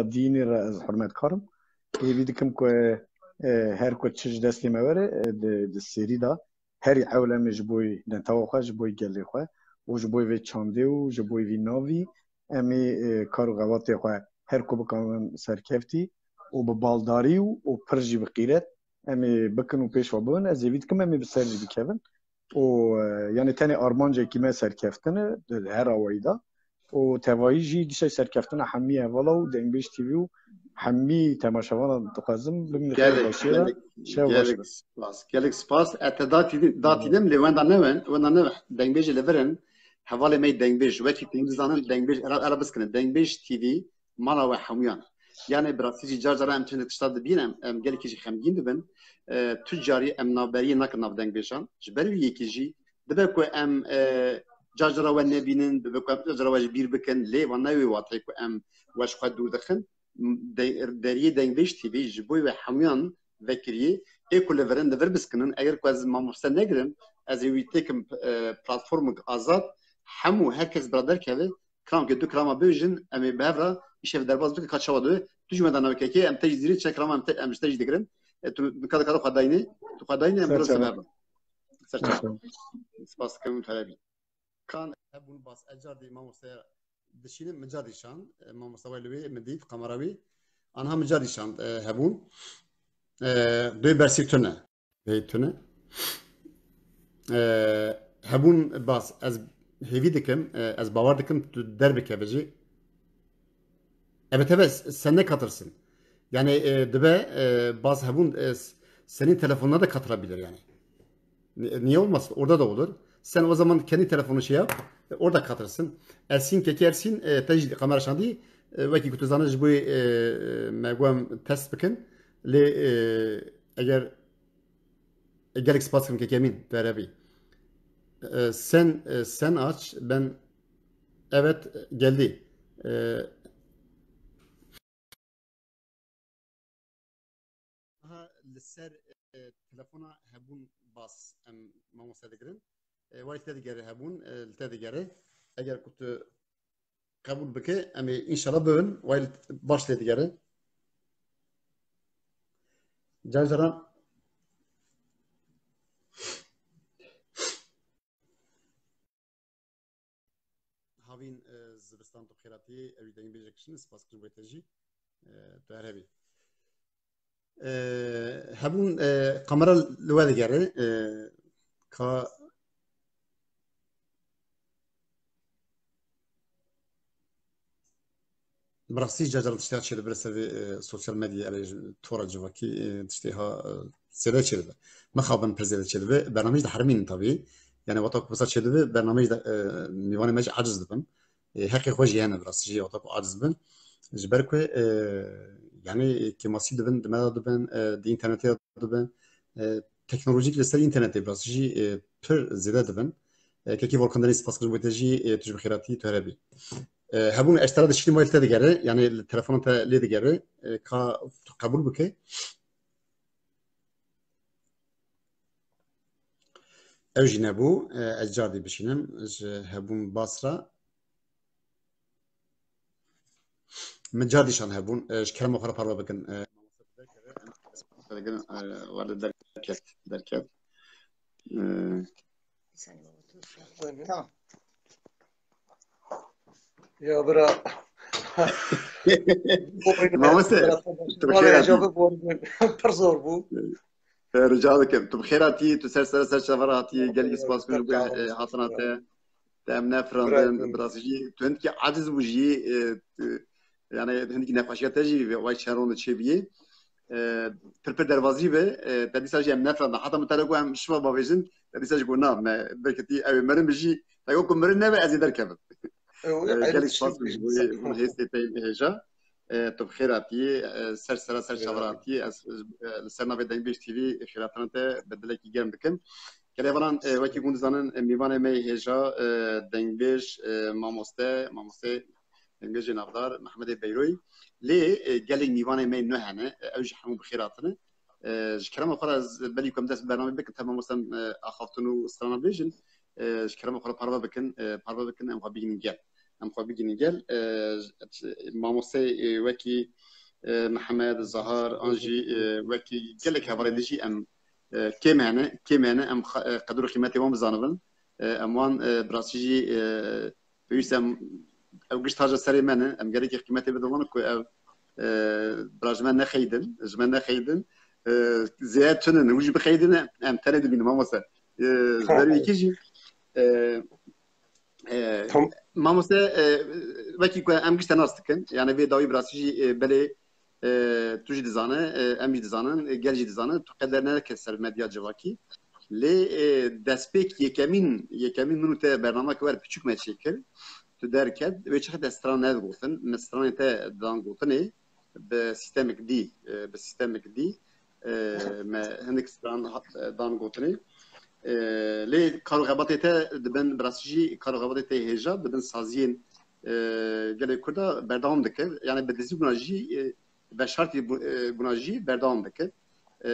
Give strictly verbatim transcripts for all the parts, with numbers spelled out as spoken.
dînî re ez hurmetkar im. Hêvî dikim ku, e, her ku çi ji destê me were, e, di, di serî de herî ewl em ê ji bo netewa xwe, ji bo gelê xwe û ji bo vê çandê û ji bo vî navî em ê, e, kar û xebatê xwe her ku bikarin serkeftî û bi baldarî û, û pir jî bi qîret em ê bikin û pêş ve bibin. Ez hêvî dikim em ê bi ser jî bikevin. Û, e, yanî tenê armancekî me serkeftin e di her awayî de. Û tevayî jî dîsa serkeftina hemî hevala û Dengbêj T V û hemî temaşevanan dixwazim bimînin xêr Gelek, başiyê de. Gelek, Şev baş gelek be. Spas. Gelek spas. E, te datî-, datînim lê wenda ne wen, wenda ne wen. Dengbêjê li vir in. Hevalê me yê dengbêj. Wekî tênî dizanin dengbêj, era, era biskinin. Dengbêj T V mala we hemûyan. Yanê bi rastî jî car cara em çend tişta dibînin, em, em gelekî jî xemgîn dibin. E, tu carî em navberiyê nakin nav dengbêjan. Ji ber wî yekê jî dibe ku em, e, car cara we nebînin, dibe ku em car cara we ji bîr bikin, lê van ne wê wateyê ku em we ji xwe dûr dixin. De-, deriyê Dengbêj T V ji bo we hemûyan vekiriyê, ê ku li vir in, li vir biskinin. Eger ku ez mamoste negirim, ez ê wî têkim, e, platformek azad, hemû her kes bi re derkeve, kilamkê du kilama bibêjin, em ê bi hev re îşev derbas bikin, ka çawa dibe. Tu jî wenda navê kekê, em te jî dîrê çe kilama em te, em ji te jî digirin. E, tu nika dikare xwe dayînê, tu xwe dayînê, em Ser birin çava. Sebeba. Ser çava. Ser çava. Spas dikim, tu hebe bî. Kan hebûn bas, ez car dî mamoste dişînim, min car dî şand, e, mamoste wê li wê, min dît, kamera wî. Anha min car dî şand, e, hebûn. E, dê bersî tune. Hey tune. E, hebûn bas, ez hêvî dikim, e, ez bawer dikim tu derbikeve jî. Evet, evet, sen ne katılsın? Yani, e, dibe, e, baz hebûn, e, s-, senin telefonuna da katılabilir yani. Ni-, niye olmasın? Orada da olur. Sen o zaman kendi telefonunu şey yap, e, orada katılsın. Ersin, kekî Ersin, e, te jî kamera şandî, e, wekî ku tu zanî ji bo, e, me got em test bikin. Lê, e, eger, e, gelek spas dikim kekî Emîn, tu here bî. E, sen, e, sen aç, ben, evet, geldi. E, Aha, li ser, e, telefona hebûn bas em mamoste digirin. E, way li te digere hebûn, e, li te digere. Eger ku tu qebûl bike, em ê înşallah bibin, way li, baş lê digere. Car caran Havîn, e, zivistan tu xêratî, ew jî dengbêjek şin, spas kirim bo te jî. E, tu her hebî. E, hebûn, e, kamera li we digere, e, ka Bi rastî car caran tiştê çêdibe li ser vê, e, sosyal medyayê, erê ji tora civakî, e, tiştê ha, e, zêde çêdibe. Mixabin pir zêde çêdibe. Bernameyê jî diherimînin tabî. Yani wexta ku pirsa çêdibe, bernameyê jî de, e, mêvanê me jî aciz dibin. E, heqê xwe jî hene bi rastî jî wexta ku aciz bin. Ji ber ku, e, yani kêmasî dibin, di me de dibin, e, di înternetê de dibin. E, teknolojîk li ser înternetê bi rastî jî, e, pir zêde dibin. E, kekî Volkan Denîz, spas kirim bo te jî, e, tu jî bi xêratî, tu here bî. E, hebûn ez te re dişînim, wayî li te digere, yani li telefona te lê digere, e, ka tu qebûl bike. Ew jî nebû, e, ez cardî bişînim, ji hebûn bas re. Min cardî şand hebûn, e, ji kerema xwe re parve bikin. E, derket, derket. E, Tamam. Ya bira. Mamoste, tu bi xêr hatî. Pir zor bû. E, rica dikim. Tu bi xêr hatî, tu ser sera ser çava re hatî. Gelekî spas kirim, e, hatina te. Te em nefirandin, bi rastî jî tu hindikî aciz bû jî, e, tu, yani hindikî nexweşiya te jî vê way çend ron çêbûyî. E, pir pir derbazî be, e, te dîsa jî em nefirandin. Heta min te re got em şiva bavêjin, te dîsa jî got na, me derketî, ew ê mirin be jî, te got ku mirin nebe ez ê derkevim. E, gelek spas ji bo hêstê te yên hêja. E, tu bi xêr hatî, e, ser sera ser çava re hatî. Ez, e, li ser navê Dengbêj T V xêrhatina te bi dilekî germ dikim. Gelê hevalan, e, wekî hûn dizanin, e, mêvanê me yê hêja, e, dengbêj, e, mamoste, mamoste dengbêjê navdar Mehmedê Beyroyî. Lê, e, gelek mêvanê me yê nû hene, e, ew jî hemû bi xêr hatine. E, ji kerema xwe re ez belê ku em dest bi bernameyê bikin, te mamoste em, e, axaftin û strana bêjin. E, ji kerema xwe re parve bikin, e, parve bikin, em xwe bigihînin gel. em xwe bigihînin gel. E, mamosteyê, e, wekî, e, Mihemed, Zahar, an jî, e, wekî gelek hevalên din jî em, e, kêm hene, kêm hene, em xa-, e, qedir û qîmetê wan bizanibin. E, em wan, e, bi rastî jî, e, pêwîst em, ew giş taca serê me ne, em gelekî qîmetê bidin wan ku ev, e, bira ji me nexeydin, ji me nexeydin. E, zêde tune ne, hûn jî bixeydine, em tenê dibînin, mamoste. E, berî wekî jî, e, e, Tam. Mamoste, e, wekî ku em giş te nas dikin, yani vê dawî bi rastî jî, e, belê, e, tu jî dizane, e, em jî dizanin, e, gel jî dizane, tu qeder neke ser medya civakî. Lê, e, destpêk yekemîn, yekemîn min û te bernameke wer piçûk me çêkir, tu derket, wê çaxê te stran nedigotin, me stranê te dan gotinê, bi sîstemik dî, e, bi sîstemik dî, e, me hinek stran ha-, dan gotinê. E, lê kar û xebatê te dibin, bi rastî jî kar û xebatê te hêja, dibin saziyên, e, gelê Kurda berdewam dikir. Yani bi dizî bûna jî, e, veşartî bû-, e, bûna jî berdewam dikir. E,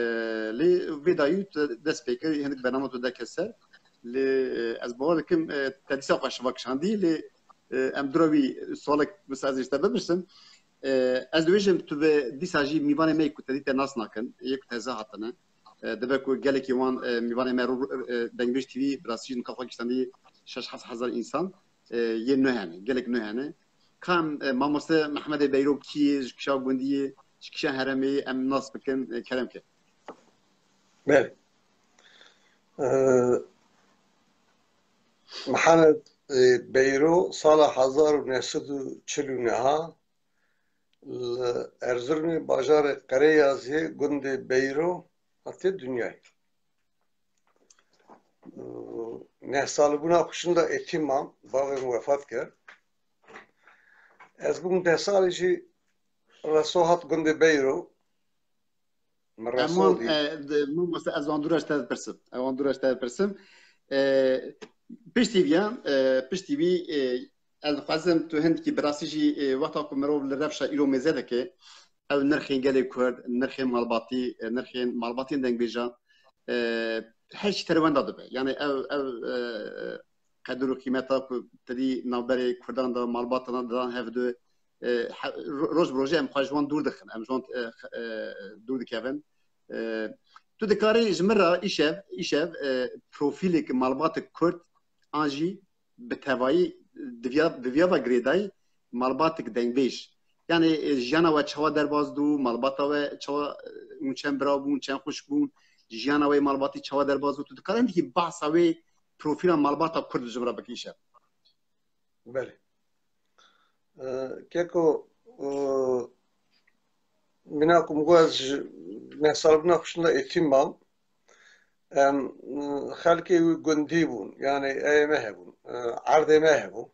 lê vê dayî tu dest pê kir, hinek bernama tu derket ser. Lê, e, ez bawer dikim, e, te dîsa xwe şiva kişandî, lê, e, em dûra wî sualek mesela ez ê ji te bipirsim. E, ez dibêjim tu bi dîsa jî mîvanê me yê ku te dî te nas nakin, yê ku teze hatine. E, dibe ku gelekî wan, e, mîvanê me ro-, e, Dengbêj T V bi rastî jî nika xwe kiştandî şeş heft hezar însan, e, yê nû hene, gelek nû hene. Ka em, e, mamoste Mehmedê Beyro kî ye, ji kîja gundî ye, ji kîja herêmê ye, em nas bikin, e, kerem ke. Belê. E, Mihemed, e, Beyro sala hezar û neh sed û çil û neh li Erzurumê bajarê Qereyazê gundê Beyro hatiye dinyayê. Neh salbûna xwe şinda êtîm mam, bavê min wefat kir. Ez bûm deh salî jî reso hat gundê Beyro. Min Em reso wan, dît. E, di, mamoste, ez wan dû re ji te dipirsim. Ez wan dû re ji te dipirsim. E, piştî viya, e, piştî vî, e, ez dixwazim tu hindikî bi rastî jî, e, wexta ku mirov li rewşa îro mêze dike, ew nirxên gelê Kurd, nirxên malbatî, e, nirxên malbatiyên dengbêjan, e, her çî te li wenda dibe. Yani ev, ev, e, qedir û qîmeta ku te dî navberê Kurdan de, malbatan de didan hevdu, e, he-, ro-, roj bi rojê em xwe ji wan dûr dixin, em ji wan, e, xe-, e, dûr dikevin. E, tu dikarî ji min re îşev, îşev, e, profîlek malbatek Kurd an jî bi tevayî di viya, di viya ve girêdayî malbatek dengbêj. Yani, e, jiyana we çawa derbas dû, malbata we çawa, e, hûn çend bira bûn, çend xwişk bûn, jiyana we malbatî çawa derbas dû, tu dikarî hindekî behsa wê profîla malbata Kurd ji min re bikî îşev? Belê. E, keko, e, mîna ku min got ez ji neh salbûna xwe şinda êtîm mam. Em, e, xelkê wî gundî bûn. Yani eyê me hebûn. E, erdê me hebû.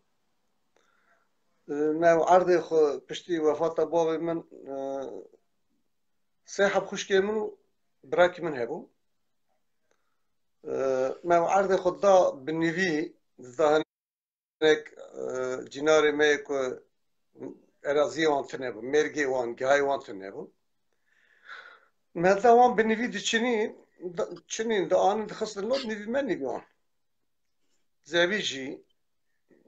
E, me ew erdê xwe piştî wefata bavê min, e, sê heb xwişkê min û birakî min hebû. E, me ew erdê xwe da bi nivî, da hinek, e, cînarê me yê ku eraziyê wan tune bû, mêrgê wan, gihayê wan tune bû. Me da wan bi nivî diçinî, da, çinîn, dianîn, dixistin not, nivî me, nivî wan. Zevî jî.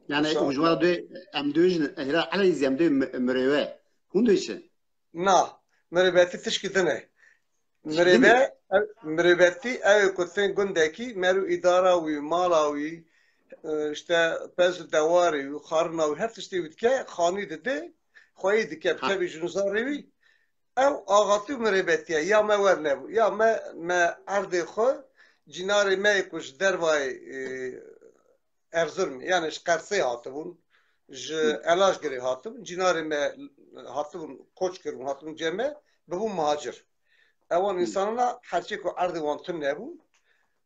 Yani, Wisa- û ji wan re em dibêjin, hêra eleyî zî em dibê mi-, mirêwe. Hûn dibêjin? Na, mirêbetî tişkî din e. Mirêbe, ev, mirêbetî ew ê ku tên gundekî, mer û îdara wî, mala wî, e, işte pez û dewarê wî, xarina wî, her tiştê wî dike, xanî dide, xweyî dike, bi Ha. tevî jin û zarê wî. Ew axatî û mirêbetî ye. Ya me wer nebû. Ya me, me erdê xwe, cînarê me yê ku ji dervayê, e, Erzurumê, yani ji Qersê hatibûn, ji Hı. Elazgirê hatibûn, cînarê me hatibûn, koç kiribûn, hatibûn cem me, bibûn muhacir. Ewan Hı. Însanana herçê ku erdê wan tune bû,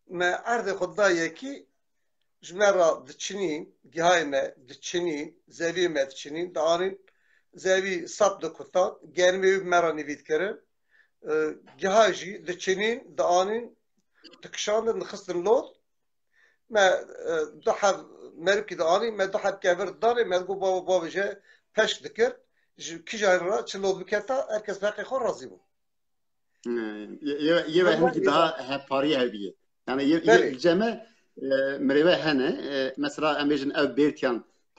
me erdê xwe da yekî, ji me re diçinîn, gihayê me diçinîn, zeviyê me diçinîn, dianîn, zevî sap dikutan, germê wî bi me re nivî dikirin. E, giha jî diçinîn, dianîn, dikişandin, dixistin lot. Me, e, du heb merikî dianî, me du heb kevir didanê, me digot, "Baba, bavê je peşk dikir, ji kîjan re çi lot biketa, her kes bi heqê xwe razî bû." Ye, ye, ye ve Normal hindekî îdare. Daha hevparî hevî ye. Yani ye, ye Belê. Ceme, e, mirêve hene, e, mesela em bêjin ev Bêrtiyan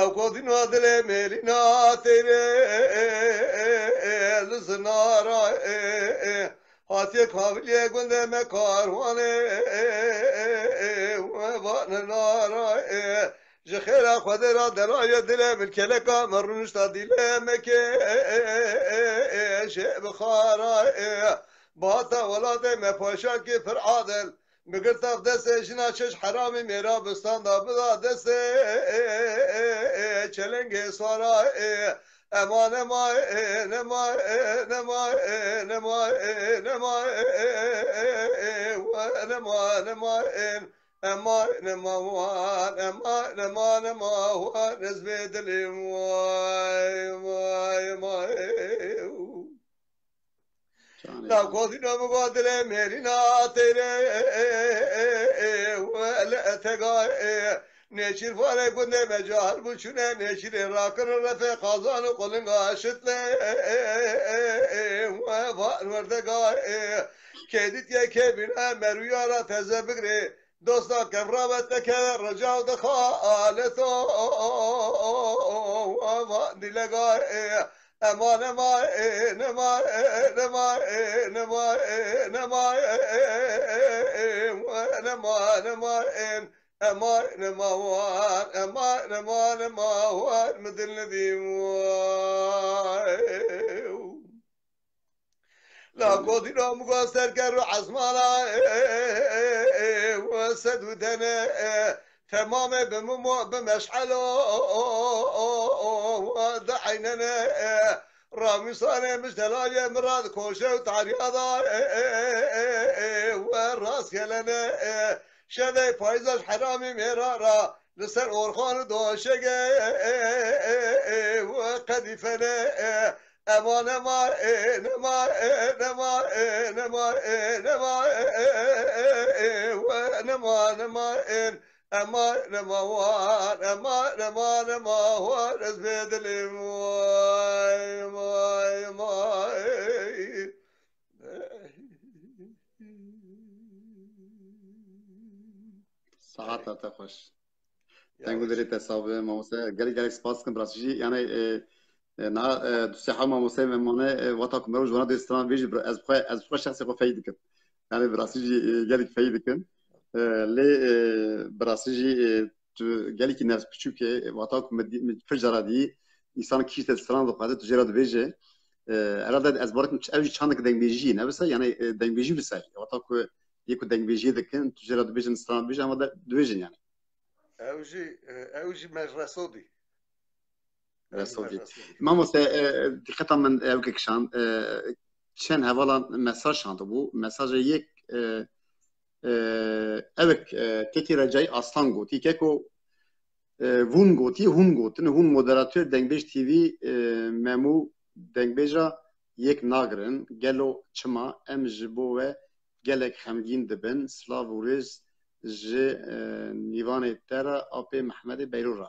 Ew kodîna dilê mêrîna teyre li zinara e, e, hatiye kaviliyê gundê me karwanê e, e, e, we va ninara e. Ji xêra Xwedê ra deraye dilê min keleka min rûnişta dîlê me ke e, e, e, e, jê bixara e. Bata welatê me paşakî pir adil. Bigirta bi destê jina çeş heramî mêra bi standa bida destê çelengê swara ê. Ema nema ê, nema ê, nema ê, nema ê, nema ê, we nema, nema ên. Ema nema wan, ema nema, nema wan, ez bê dilê way, way, way. Canê. La godîna min go dilê mêrîna teyre, e, e, e, e, we li etega, e, nêçîr vare gundê me cahil bû çûne nêçîrê rakirin refê qazan û qulinga şitle, e, e, e, e, we van werdega, e, kê dîtiye kê bîne merûya ra teze bigirê. Dosta kevra ve teke reca û dixaleto va dîlega ê. Ema nema ê, nema ê, nema ê, nema ê, nema ê, ê, ê, ê, ê, nema, nema ên. Ema nema wan, ema nema, nema wan, mi dil nedî wan. La godîna min go serker û ezmana, e, e, e, e, we sed û dene, e, temamê bi mimo, bi meşelo, o, o, o, o, o, de eynene, e, ramîsanê mijdelayê min ra di koşe û tariya da, e, e, e, e, e, we rast gelene, e, şevê payîza ji heramî mêra ra, li ser orxan û doşegê, e, e, e, e, we qedîfene, e, ema nema, e, nema, e, nema, e, nema, e, nema, e, e, e, e, e, we nema, nema, e, ema nema wan, ema nema, nema wan, ez bê dilê way, way, way. Saeta te xweş. Deng û dilê te sax be, mamoste. Gelek, gelek spas dikim, bi rastî jî. Yani, e, e, na, e, du sê hev mamoste me mane, e, wata ku merov ji wana dê stran bêjî, ez bi xwe, ez bi xwe şexsê xwe feyî dikim. Yani, bi rastî jî, e, gelek feyî dikim. E, lê, e, bi rastî jî, e, tu gelekî nefs piçûk e, e, wata ku min dî-, min pir cara dî, însan kîşte stran dixwaze, tu jê re dibêje. E, herhalde ez bawer dikim, ev jî çandek dengbêjî ye, ne wisa? Yani, e, dengbêjî wisa ye. Wata ku yê ku dengbêjiyê dikin, tu jê re dibêjin, stran dibêjin, ama de-, dibêjin yani. Ew jî, e, ew jî me reso dî. Reso dî. Mamoste, e, diqeta min ew ke kişand, e, çend hevalan mesaj şandibû. Mesajê yek, e, e, ewek, e, kekî Recai Aslan gotî. Keko, e, vûn gotî, hûn gotin. Hûn moderator Dengbêj T V, e, Memû dengbêja yek nagirin. Gelo çima em ji bo we gelek xemgîn dibin. Silav û rêz ji, e, nîvanê te re, apê Mehmedê Beyro re.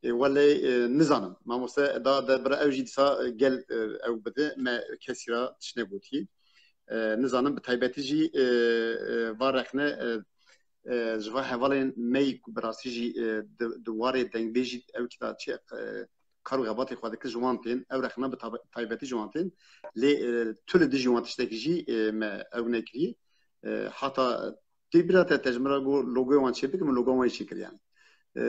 E, welê, e, nizanim. Mamoste da de bira ew jî dîsa, e, gel, e, ew bide. Me kesî re tişt negotî. E, nizanim bi taybetî jî, e, e, va rexne, e, e, ji va hevalên me yî ku bi rastî jî, e, di, di warê dengbêjî ew kî da çi, e, kar û xebatê xwe dikir ji wan tên, ew rexne bi tabe-, taybetî ji wan tên. Lê, e, tu li dijî wan tiştekî jî, e, me ew nekirî. E, hata tê bîra te, te ji min re got logoyê wan çêbike, min logoya wan jî çêkir yani. E,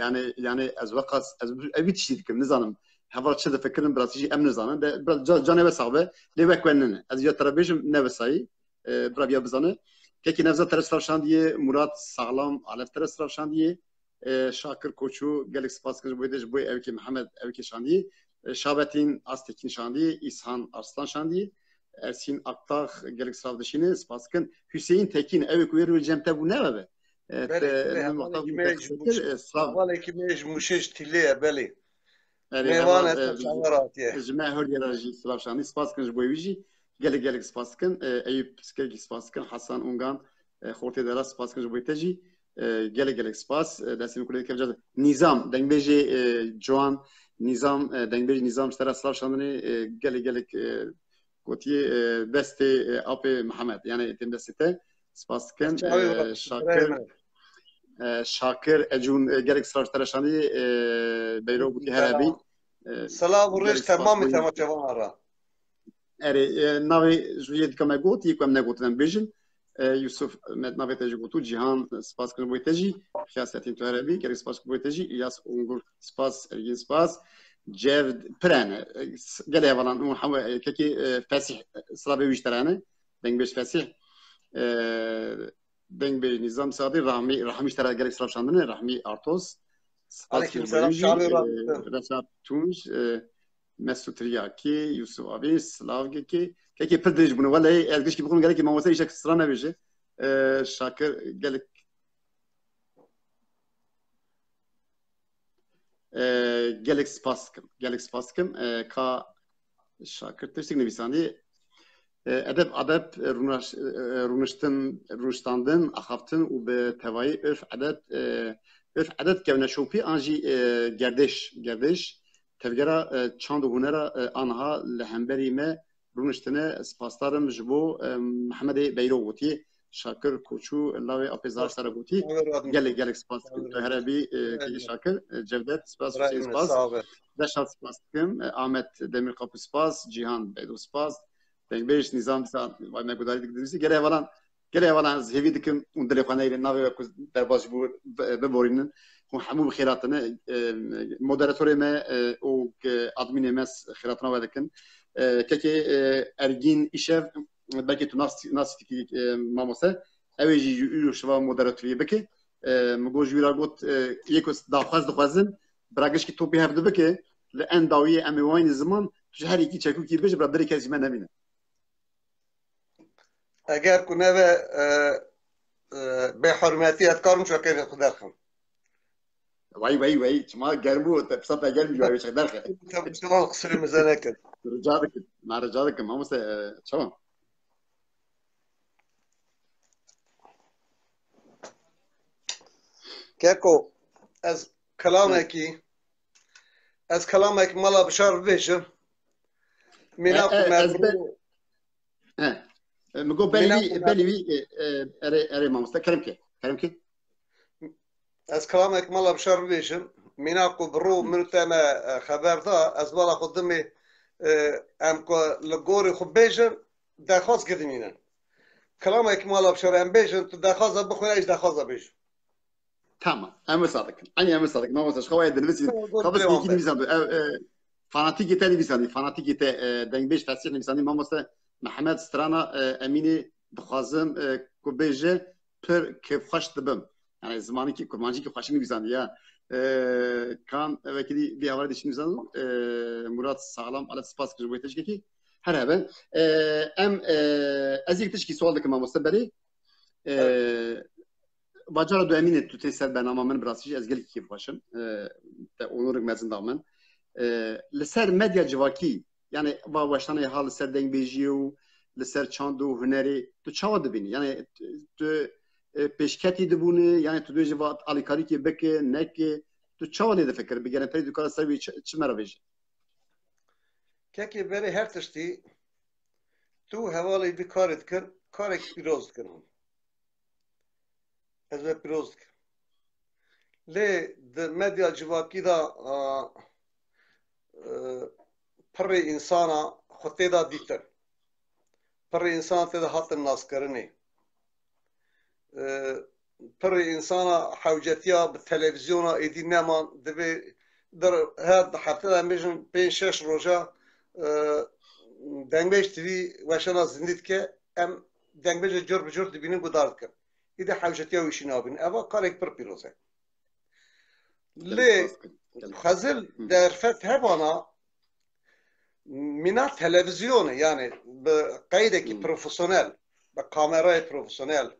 yani, yani ez weqas, ez ev tiştî dikim, nizanim. Heval çi difikirin, bi rastî jî em nizanin. De, bira ca-, canê we sax be, lê wek we nine. Ez ya te re bêjim, ne wisa yî. E, bira viya bizane. Kekî Nevza te re silav şandiye, Murat Saxlam Alef te re silav şandiye. E, Şakir Koçû, gelek spas dikim ji bo te, ji bo ewkê Mihemed, ewkê şandî. E, Şabetîn Aztekîn şandî, Îshan Arslan şandî. Ersîn Aktax, gelek silav dişîne, spas dikin. Hüseyin Tekîn, ew ê ku wê rû cem te bû, ne be? E, Belê, te, belê, min wexta hevalekî bû me te ji qisê kir, Mûş-, e, silav. Hevalekî me ji Mûşê, ji Tîlê ye, belê. Erê, Mêvan heval, e, te çawa ratiye. Ji me her yera jî silav şandî. Spas dikin ji bo wî jî. Gelek, gelek spas dikin. E, Eyüp Piskekî spas dikin. Hasan Ungan, e, Xortê Dera spas dikin ji bo te jî. E, gelek, gelek spas. E, destê min kulê kevca. Nîzam, dengbêjê, e, ciwan. Nîzam, e, dengbêj Nîzam ji te re silav şandinê. E, gelek, gelek, e, gotiye, e, destê, e, apê Mihemed. Yani tên destê te. Spas dikin. Çavê E, Şakir. E, Şakir, Ecûn, e, gelek silav ji te re şandî, e, Beyro gotî her hebî. Selam. E, Silav û rêj gelek spas temamê bûyî. Temaşevanan re. Erê, e, navê ji yê dika me got, yê ku em negotin em bêjin. E, Yusuf, me navê te jî got û Cîhan, spas kirin bo te jî. Xiya Setîn tu here bî, gelek spas bo te jî. Îlyas Ungur, spas, Ergîn, spas. Cevd, pir hene. E, s-, gelê hevalan, û hemû, e, kekê, e, Fesîh, e, silavê wî ji te re hene. Dengbêj Fesîh. E, Dengbêj Nîzam Sadî, Rahmî, Rahmî ji te re gelek silav şandine. Rahmî Artos. Spas Aleyküm kirin bo selam, wî jî. Şamê E, Reşat Tunç, e, Mesut Riyakî, Yusuf Avî, Silav Gekî. Kekê pir dirêj bûne. Welehî ez gişkî bixwim gelekî mamoste îşek sira nebêje. E, Şakir gelek, e, gelek spas dikim. Gelek spas dikim. E, ka Şakir tiştek nivîsandî. E, edeb, adeb, e, rûnaş-, e, rûniştin, rûniştandin, axaftin û bi tevayî urf, edet, e, urf, edet kevneşopî an jî, e, gerdiş, gerdiş. Tevgera, e, çand û hunera, e, anha li hemberî me rûniştine. Spasdar im ji bo, e, Mihemedê Beyro gotî, Şakir Koçû, lawê Apê Zahar Sara gotî. Gelek, gelek spas. Tu here bî, e, kekê Şakir, e, Cevdet, spas, Huseyîn, spas. Reşat, spas dikim. E, Ahmet Demîrkapû, spas. Cîhan Beydo, spas. Dengbêj Nîzam dîsa vay me gudarî dik dinivîsî. Gelê hevalan, gelê hevalan ez hêvî dikim û dilê xwe neyrin navê we ku derbas ji bo bi-, biborînin. Hûn hemû bi xêr hatine. E, moderatorê me, e, û admînê me xêratina we dikin. E, kekê, e, Ergîn Îşev, belkî tu nas-, nasîtikî, e, mamoste. Ew ê jî ji îro şeva moderatoriyê bike. E, min got ji wî re got, e, yê ku daxwaz dixwazin, bira gişkî topî hevdu bike, li endawiyê em ê wayne ziman, tu ji her yekî çekokî bêje, bira dilê kes ji me nemîne. Eger ku nebe, e, e, bêhurmetî, ez karim çakerê xwe derxim. Wey, wey, wey, çima germ bû, te pisa te germ bû, çakerê derxe. Te bi çawa qisirê mize nekir. Rica dikim, ma rica dikim, mamoste, e, çawa? Keko, ez kelamekî, ez kelamekî mala Bişar bibêjim. Mîna ku me... He. E, min got belî wî, belî wî, e, e, erê, erê mamoste, kerem ke, kerem ke. Ez kelamekî mala Bişar bibêjim. Mîna ku bi rû min û te me, e, xeber da, ez mala xwe dimê, e, em ku li gorî xwe bêjin, derxwaz gidinînin. Kelamekî mala Bişar em bêjin, tu derxwaza bixwîne, ez derxwaza bêjim. Tamam. Em wisa dikin. Enî em wisa dikin. Mamoste, ji xwe wayê dinivîsî. Tamam, got Xwe bes lê wan yekî be. Nivîsandî. Ev, e, fanatîkê te nivîsandî. Fanatîkê te, e, dengbêj Fesîh nivîsandî. Mamoste Mehmet Strana, e, Emînê dixwazim, e, ku bêje pir kêfxweş dibim. Yani zimanîkî, kurmancîkî xweşik nivîsandî ya. E, kan, e, vekî dî, vî hevalê dî çi nivîsandî? E, Murat Sağlam, Alef spas kir ji bo tiştekî. Her hebe. E, em, e, ez yek tişkî sual dikim mamoste berê. E, Evet. Bacara du Emînê tu tê ser bernama min, bi rastî jî ez gelekî kêfxweş im. E, te onorik mezin da min. E, li ser medya civakî, yani va weşanê ha li ser dengbêjiyê û li ser çand û hunerê, tu çawa dibînî? Yani tu, tu, e, pêşketî dibûne, yani tu dibêjî va alîkarîkê bike, neke, tu çawa lê difikirî? Bi gelemperî tu kara ser wî çi, çi me re bêjî? Kekê berê her tiştî tu hevalê vî karê dikir, karek pîroz dikir hûn. Ez we pîroz dikim. Lê di medya civakî de, a, e, pirrê însana xwe tê de dîtin. Pirrê însana tê de hatin naskirinê. E, pirrê însana hewcetiya bi televîzyona êdî neman, divê dir her di hefte de em bêjin pênc şeş roja, e, Dengbêj T V weşana zindî dike, em dengbêjê cur bi cur dibînin, guhdar dikin. Îdî hewcetiya wî jî nabînin. Eva karek pir pîroz e. Lê Gelek spas dikim. Gelek. Xezil Hı. derfet hebana mîna televîzyonê, yani bi qeydekî Hı. profesyonel, bi kamerayê profesyonel,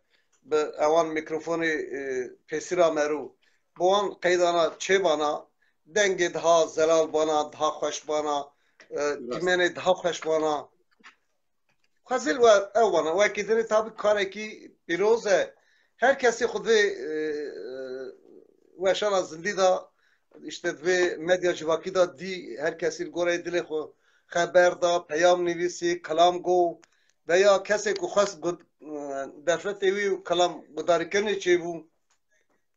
bi ewan mîkrofonê, e, pêsîra merû, bi wan qeydana çêbana, dengê daha zelal bana, daha xweş bana, e, Rast. dîmenê daha xweş bana. Xezil we ew wana. Wekî dinê tabî karekî pîroz e. Her kesê xwe divê, e, e, weşana zindî de, işte divê medya civakî de dî, her kesî li goreyê dilê xwe xeber da, peyam nivîsî, kelam got, veya kesê ku xwest got, e, derfetê wî û kelam gudarîkirinê çêbû.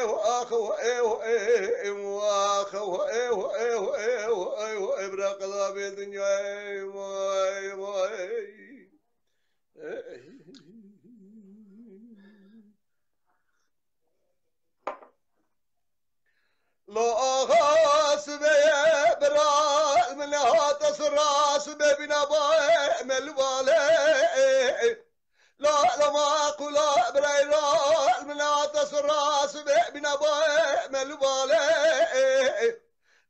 ew, ax, ew, ew, ew, ax, ew, ew, ew, ew, ew, ew, bira qedabê dinyayê, vay, vay. Lo axa sibê bira, min hate sira sibê bîna bayê me li balê. La, la ma qula birayra, min hate sira sibê bîna bayê me li balê.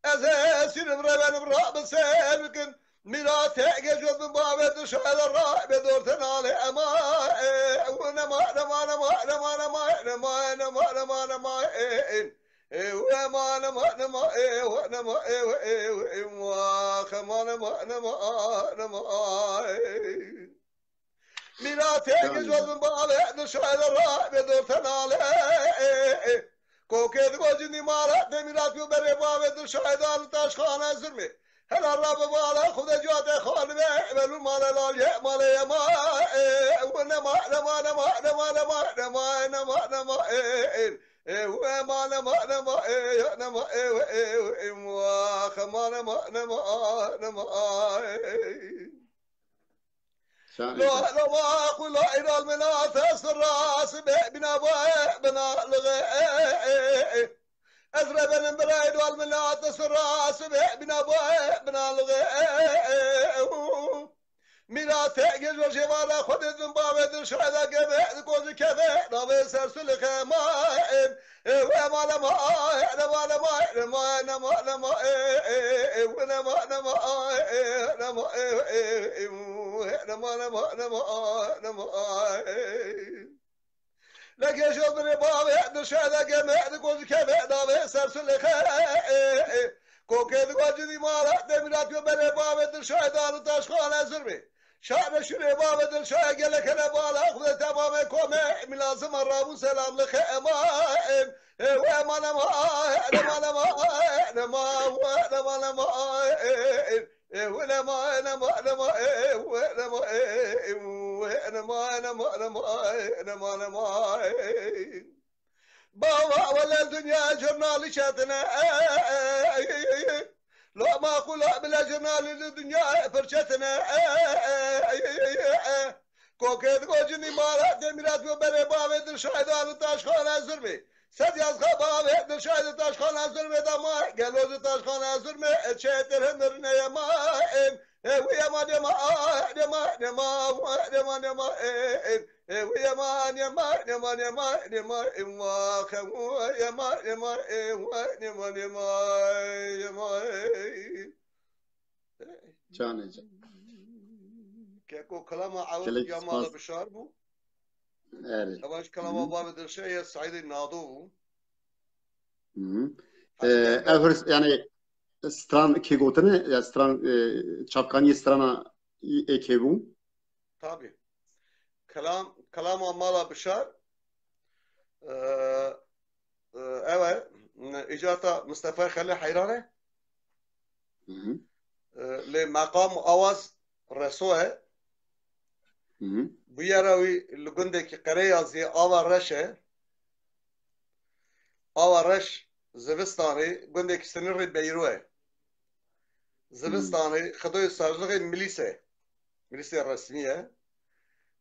Ez ê sîrim rebenim rabin sêr bikin. Mîratê gecot min bavê tu şayda ra bê dorte nalê ema. E, u nema, nema, nema, nema, nema, nema, nema, nema, nema, e, e, e, u ema, nema, nema, e, u nema, e, u, e, u, e, u, a, xema, nema, nema, a, nema, a, e. Mîratê Tamam. gecot min bavê tu şayda ra bê dorte nalê. E, e, e. Kokê digo cindî mala, demîrat yo berê bavê dil şahida li taşxane zirmê. Hela rabe bala xwe de cate xanime, evelû male lalye, male yema, e, ew nema, nema, nema, e, e, u ema, nema, nema, e, ya, nema, e, we, e, we, e, wa, xema, nema, nema, a, nema, a, e. Şarî Lo, te. lo, ma, xula, îral, mena, te, sirra, sibê, bîna, bae, bina, lixê, e, e, e, e. Ez rebenim bira îral, mena, te, sirra, sibê, bîna, bae, bina, lixê, e, e, e, e, u. Mîratê gêj û jêvara xwe didin bavê din şahida geve, di kozî keve, navê ser sulixê ma, e, e, we ma lema, e, lema, lema, e, lema, e, nema, lema, e, e, e, e, we nema, nema, a, e, e, nema, e, e, e, u, e, nema, nema, nema, a, nema, a, e. Leke jobirê bavê, dişe de geme, di kozî keve, navê ser sulixê, e, e, e. Kokê di gocî di mala, demîrat yo berê bavê, dişe de li taşxane zirmê. Şare şûrê bavê Dilşayê gelek hele bala xwe temamê komê. Mîlazima rabû selam li xeman. Ê we eman ema, ema, ema, ema, we eman ema, ê, ê, ê, we ema, ema, ema, ê, we ema, ê, we ema, ema, ema, ê, ema, ema, ê. Bava wele dinya jurnalî çetine. Loma xula bile jurnalî li dinya pir çetine. Kokê digo cinî mala demîrat go berê bavê Dilşayê da li taşxana zurmê. Sed yazxa bavê Dilşayê di taşxana zurmê da ma. Gelo di taşxana zurmê e çetir hindir neye ma. Ê, ê, wî ema nema, a, nema, nema, wa, nema, nema, ê, ê, ê, wî ema nema, nema, nema, nema, ê, wa, xe, wa, ema, nema, ê, wa, nema, nema, ema, ê. Canê can. Keko, kelama Ewil Gelek ya spas. Mala Bişar bû. Erê. Eva ji kelama Hı. Bavê Dilşayê ya Seîdê Nado bû. Hı. Ee, Ev hers, yani stran kê gotine, ya stran, e, çapkaniyê strana ê kê bû? Tabii. Kelam, kelama Mala Bişar, e, e, ev e, îcata Mistefa Xelî Heyran e. Hı hı. E, lê meqam û awaz Reso e. Hı hı. Bûyera wî li gundekî Qereyaziyê Ava Reş e. Ava Reş zivistanê gundekî sinirê Beyro ye. Zivistanê Xidoyê Sazlixê milîs e. Milîsê resmî ye.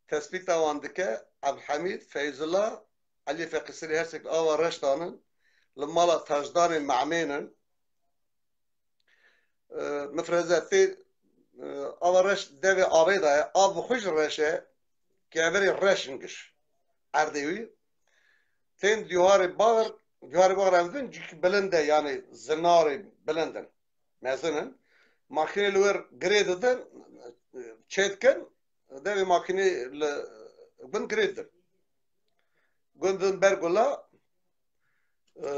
Tespîta wan dike Ebdulhemîd, Feyzullah, Elî Feqîsirî her sek li Ava Reş danin. Li mala Tacdanê Mehmên in. E, mifreze tê, e, Ava Reş devê avê de ye. Av bi xwe jî reş e. Kevirê reş in giş. Erdê wî. Tên dîwarê baxir, dîwarê baxir em dibin, cîk bilind e, yani zinarê bilind in. Mezin in. Makînê li wir girê didin, çê dikin, devê makînê li bin girê didin. Gund din ber gula, e,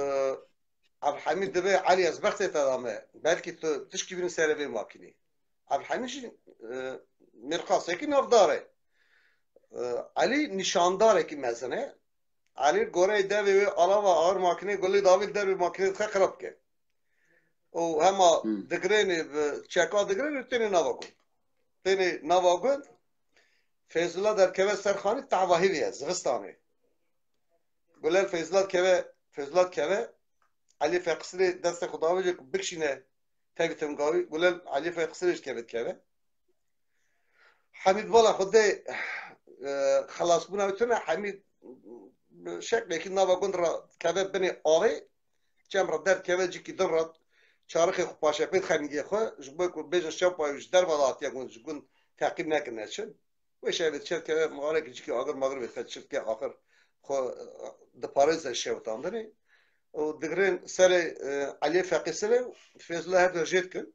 Ebdulhemîd dibê Elî ez bextê te dame. Belkî tu tişkî bînî serê vê makînê. Ebdulhemîd jî, e, mêrqasekî navdar e. E, Elî nîşandarekî mezin e. Elî goreyê devê wê alava ağır makînê gulê davî li dervê makînê dixe qirab dike. Û hema Hmm. digirênê bi çeka digirênê tênê nava gund. Tênê nava gund. Feyzullah derkeve ser xanî, tahva hêvî ye, zivistanê. Gulel Feyzullah dikeve, Feyzullah dikeve, Elî Feqisirê destê xwe davêje ku bikişîne tevî tim gavî. Gulel Elî Feqisirê jî dikeve, dikeve. Hemîd bala xwe dê, e, xelasbûna wî tune. Hemîd şeklekî nava gund re dikeve binê avê. Çem re derdikeve, cîkî din re çarixê xwe paşepê dixe nîgê xwe. Ji bo ku bêjin şewpa wî ji derve de hatiye gund, ji gund teqîb nekin neçin. Wê şevê çirkeve, miqarekî cîkî agir magir vê dixe çirke axir xwe, e, diparêze şewitandinê. Û digirên serê, e, Eliyê Feqîsirê û Feyzullah her du jê dikin.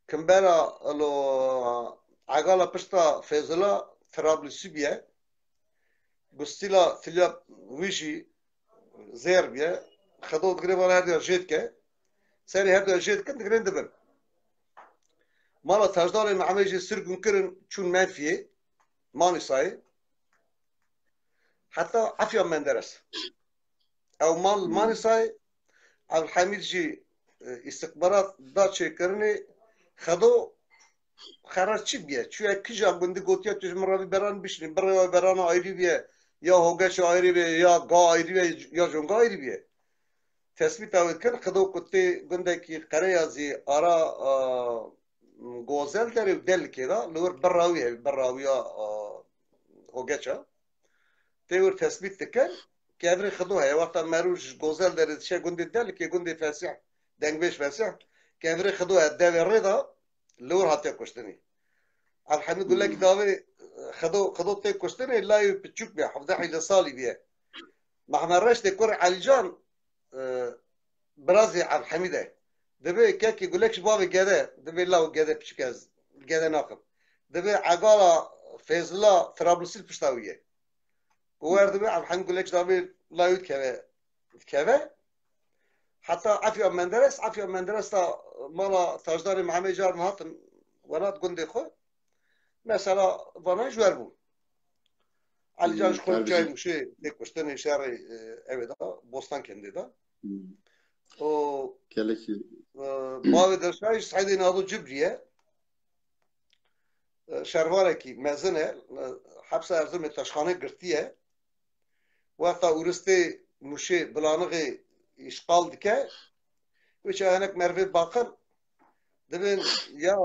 Kimbera lo egala pişta Feyzullah Trablusî bûye. Gustîla tiliya wî jî zêr bûye. Xedo digire van her du jê dike. Serê her du jê dikin, digirên dibin. Mala Tacdalê Mehemê jî sirgûn kirin, çûn Menfiyê, Manîsayê. Heta Efya Menderes. Ew mal Hmm. Manîsayê, Evdilhemîd jî, e, îstixbarat da çêkirinê. Xedo xerar çi bûye? Çûye kija gundî, gotiye tu ji min re vî beran bişînî. Birê wê berana ayrî bûye, ya hogeça ayrî bûye, ya ga ayrî bûye, ya jonga ayrî bûye. Tespîta wê dikin, Xedo ku tê gundekî Qereyazî ara, a, Gozel derê û Delikê de, li wir birra wî hevî, birra wî ya, a, hogeça. Tê wir tespît dikin, kevirê Xedo heye. Wexta merû ji Gozel derê diçe gundê Delikê, gundê Fesîh, dengbêj Fesîh, kevirê Xedo heye, devê rê de li wir hatiye kuştinî. Evdilhemîd gulekî Hmm. davê Xedo, Xedo tê kuştinê, layê wî piçûk bûye, hevdeh hîzdeh salî bûye. Mehmed Reştê kurê Elîcan, e, birazê Evdilhemîd e. Dibê kekê gulek ji bavê gede, dibê law gede piçûk ez gede naxim. Dibê egala Feyzullah Trablusî pişta wî ye. Û wer dibe Evdilhemîd gulek ji davê layê wî dikeve, dikeve. Heta Efya Menderes, Efya Menderes ta mala Tacdarê Mehemê carin hatin welat gundê xwe. Mesela vana ji wer bû. Elîcan Hmm, ji xwe çay Mûşê tê kuştinê şerê, e, ew ê da, Bostankendê da. Hmm. O, Gelekî. e, bavê Dilşayî ji Seîdê Nado Cibrî ye. E, şervanekî mezin e. E, hepsa Erzirmê taşxane girtiye. Wexta Ûristê Mûşê Bilanixê îşxal dike, wê çayanek merivê baqil dibên ya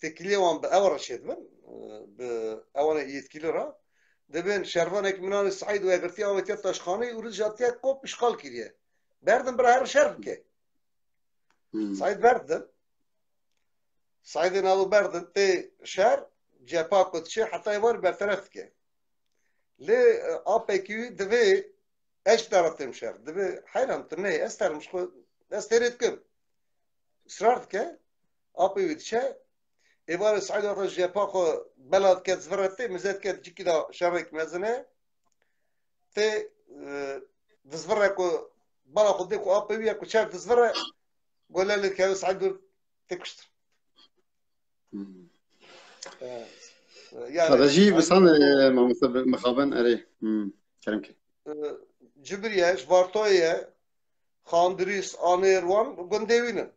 têkiliyê wan bi ew re çêdibin, bi ewanê yetkîlî re. Dibên şervanek minanê Seîd wegirtiye, avêtiye taşxaneyê, Ûrist jatiye kop îşxal kiriye. Berdin bira here şer bike. Hmm. Seîd berdin. Seîdê Nado berdin tê şer, cepha ku diçe heta êvarî berteref dike. Lê, e, A P K wî divê ez ji te re têm şer. Divê heyran tu neyê, ez terim ji xwe, ez têrê dikim. Israr dike, A P wî diçe, êvarê Seîd wexta ji cepha xwe bela dike, zivire tê, mize dike, cikî da şerek mezin e. Tê, e, dizvire ku bala xwe dê ku A P wî ye ku çer dizvire, gole lê dikeve Seîd dur tê kuştin. Hmm. E, e, yani, Xwedajî Seîd bisan, e, mamoste bi-, mixabin, erê. Hmm. Kerem ke. E, Cibriye, ji Vartoyê ye, Xandirîs, Anêr, wan gundê wî ne.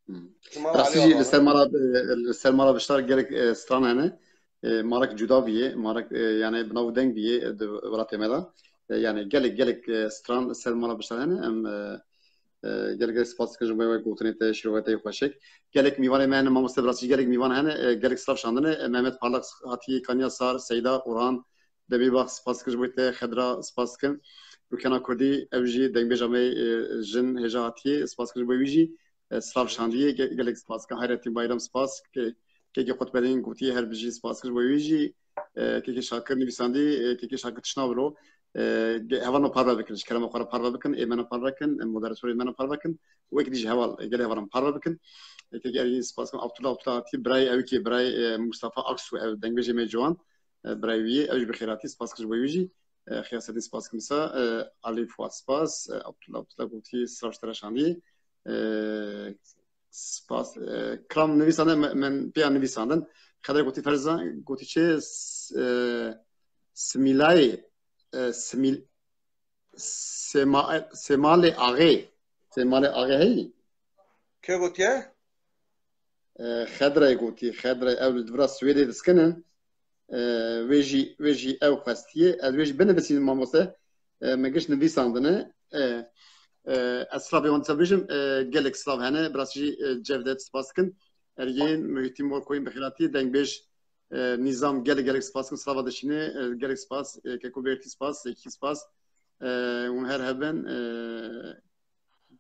Hmm. Ji mala Rastî Elî jî li Alan. ser mala, e, li ser mala Bişar gelek, e, stran hene. E, marek cuda bîye, marek, e, yani bi nav û deng bîye, e, di welatê me de. E, yani gelek, gelek, e, stran ser mala Bişar hene. Em, e, e, gelek, gelek spas dikin ji bo wê gotinê te, şîrovê te yê xweşik. Gelek mîvanê me hene, mamoste, bi rastî gelek mîvan hene, e, gelek silav şandine. E, Mehmet Parlak hatiye, Kanya Sar, Seyda Orhan, Demîrbağ, spas dikim ji bo te, Xedra, spas dikim. Rûkena Kurdî, ew jî dengbêja me, e, jin hêja hatiye, spas dikim ji bo wî jî, e, silav şandiye, ge-, gelek spas dikim. Hayrettin Bayram, spas, ke-, kekê Qutbedîn gotiye, her bijî, spas dikim ji bo wî jî, e, kekê Şakir nivîsandî, e, kekê Şakir tişt nabiro, e, ge-, hevalno parve bikin, ji kerema xwe re parve bikin, ê me ne parve kin, e, moderatorê me ne parve kin, wek dî jî heval, e, gelê hevalan parve bikin. E, kekê Ergîn, spas dikim. Abdullah, Abdullah hatiye, birayê ew kê, birayê, e, Mustafa Aksu, ew dengbêjê me ciwan. E, birayê wî ye, ew jî bi xêr hatî, spas dikim ji bo wî jî. E, Xiyasettin, spas dikim dîsa. E, Alî Fuat, spas. E, Abdullah, Abdullah gotî, silav ji te re şandî. E, spas. E, kiram nivîsandin, me-, min pêya nivîsandin. Xedrê gotî, Ferzan gotî çi? S-, e, Simîlayê, e, Simîl-, Sema-, Semalê Axê. Semalê Axê heyî? Kê gotiye? E, Xedreyê gotî, Xedrey ew li vira Swêdê diskinin. E, wê jî, wê jî ew xwestiye. Ez wê jî binivîsînim mamoste. E, min giş nivîsandine. E, e, ez silavê wan dîsa bêjim. E, gelek silav hene. Bi rastî jî, e, Cevdet spas dikin. Ergên, Muhîtîn Morkoyîn bi xêr hatî. Dengbêj, e, Nîzam gelek gelek spas dikim. Silava dişîne. E, gelek spas. E, Keko Bertî spas. Zekî spas. E, hûn her hebin. E,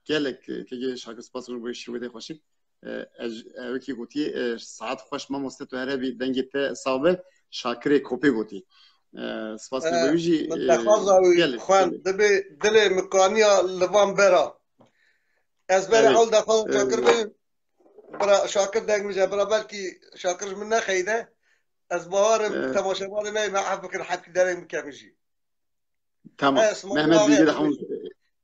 gelek, e, kekê Şakir, spas dikim bo şîrwetê xweşik. E, ez, ew kî gotî, e, saet xweş mamoste, tu her hebî, dengê te sax be, Şakirê Kopê gotî. E, spas dikim bo E, wî jî, min e, dexwaza wî gelek, xwend, gelek. Dibê dilê min kaniya li van bera. Ez berê Evet. ewl dexwaza E, Şakir bim. Bira Şakir deng min je, bira belkî Şakir ji min nexeyde. Ez bawerim E, temaşevanê me, me ef bikin, hepkî dereng bikem jî. Tamam. He, Mehmet Bilge de Hamur.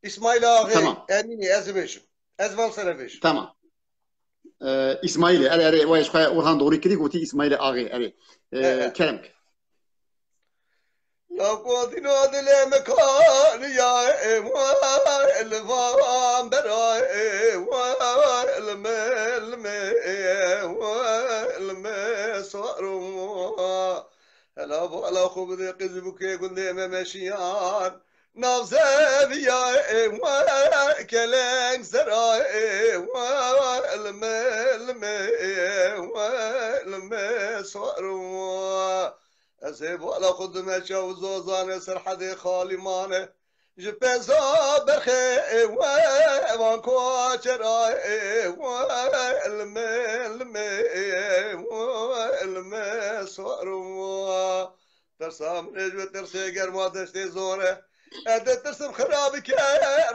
İsmail Ağa, Tamam. Emînî, ez bêjim. Ez van sere bêjim. Tamam. Ee, İsmail'e, erê, erê, vay, şu Orhan doğru kiri, goti İsmail'e ağa, erê. Ee, He, he. Kerem. La godino dile mekaniya, e, wa, elvan bera, e, wa, elme, elme, e, wa, elme, sorum. Hela bala xwe bide qîz bûkê gundê me meşiyan. Nav zeviya ê we keleng zera ê we ilme ilme ê we ilme sor. Ez ê bala xwe dime çaw zozane serhedê xalîmane. Ji peza berxê ê we van koçera ê we ilme ilme ê we ilme sor. Tersa min ê ji we tersê germa deştê zor e. Ez ditirsim xira bike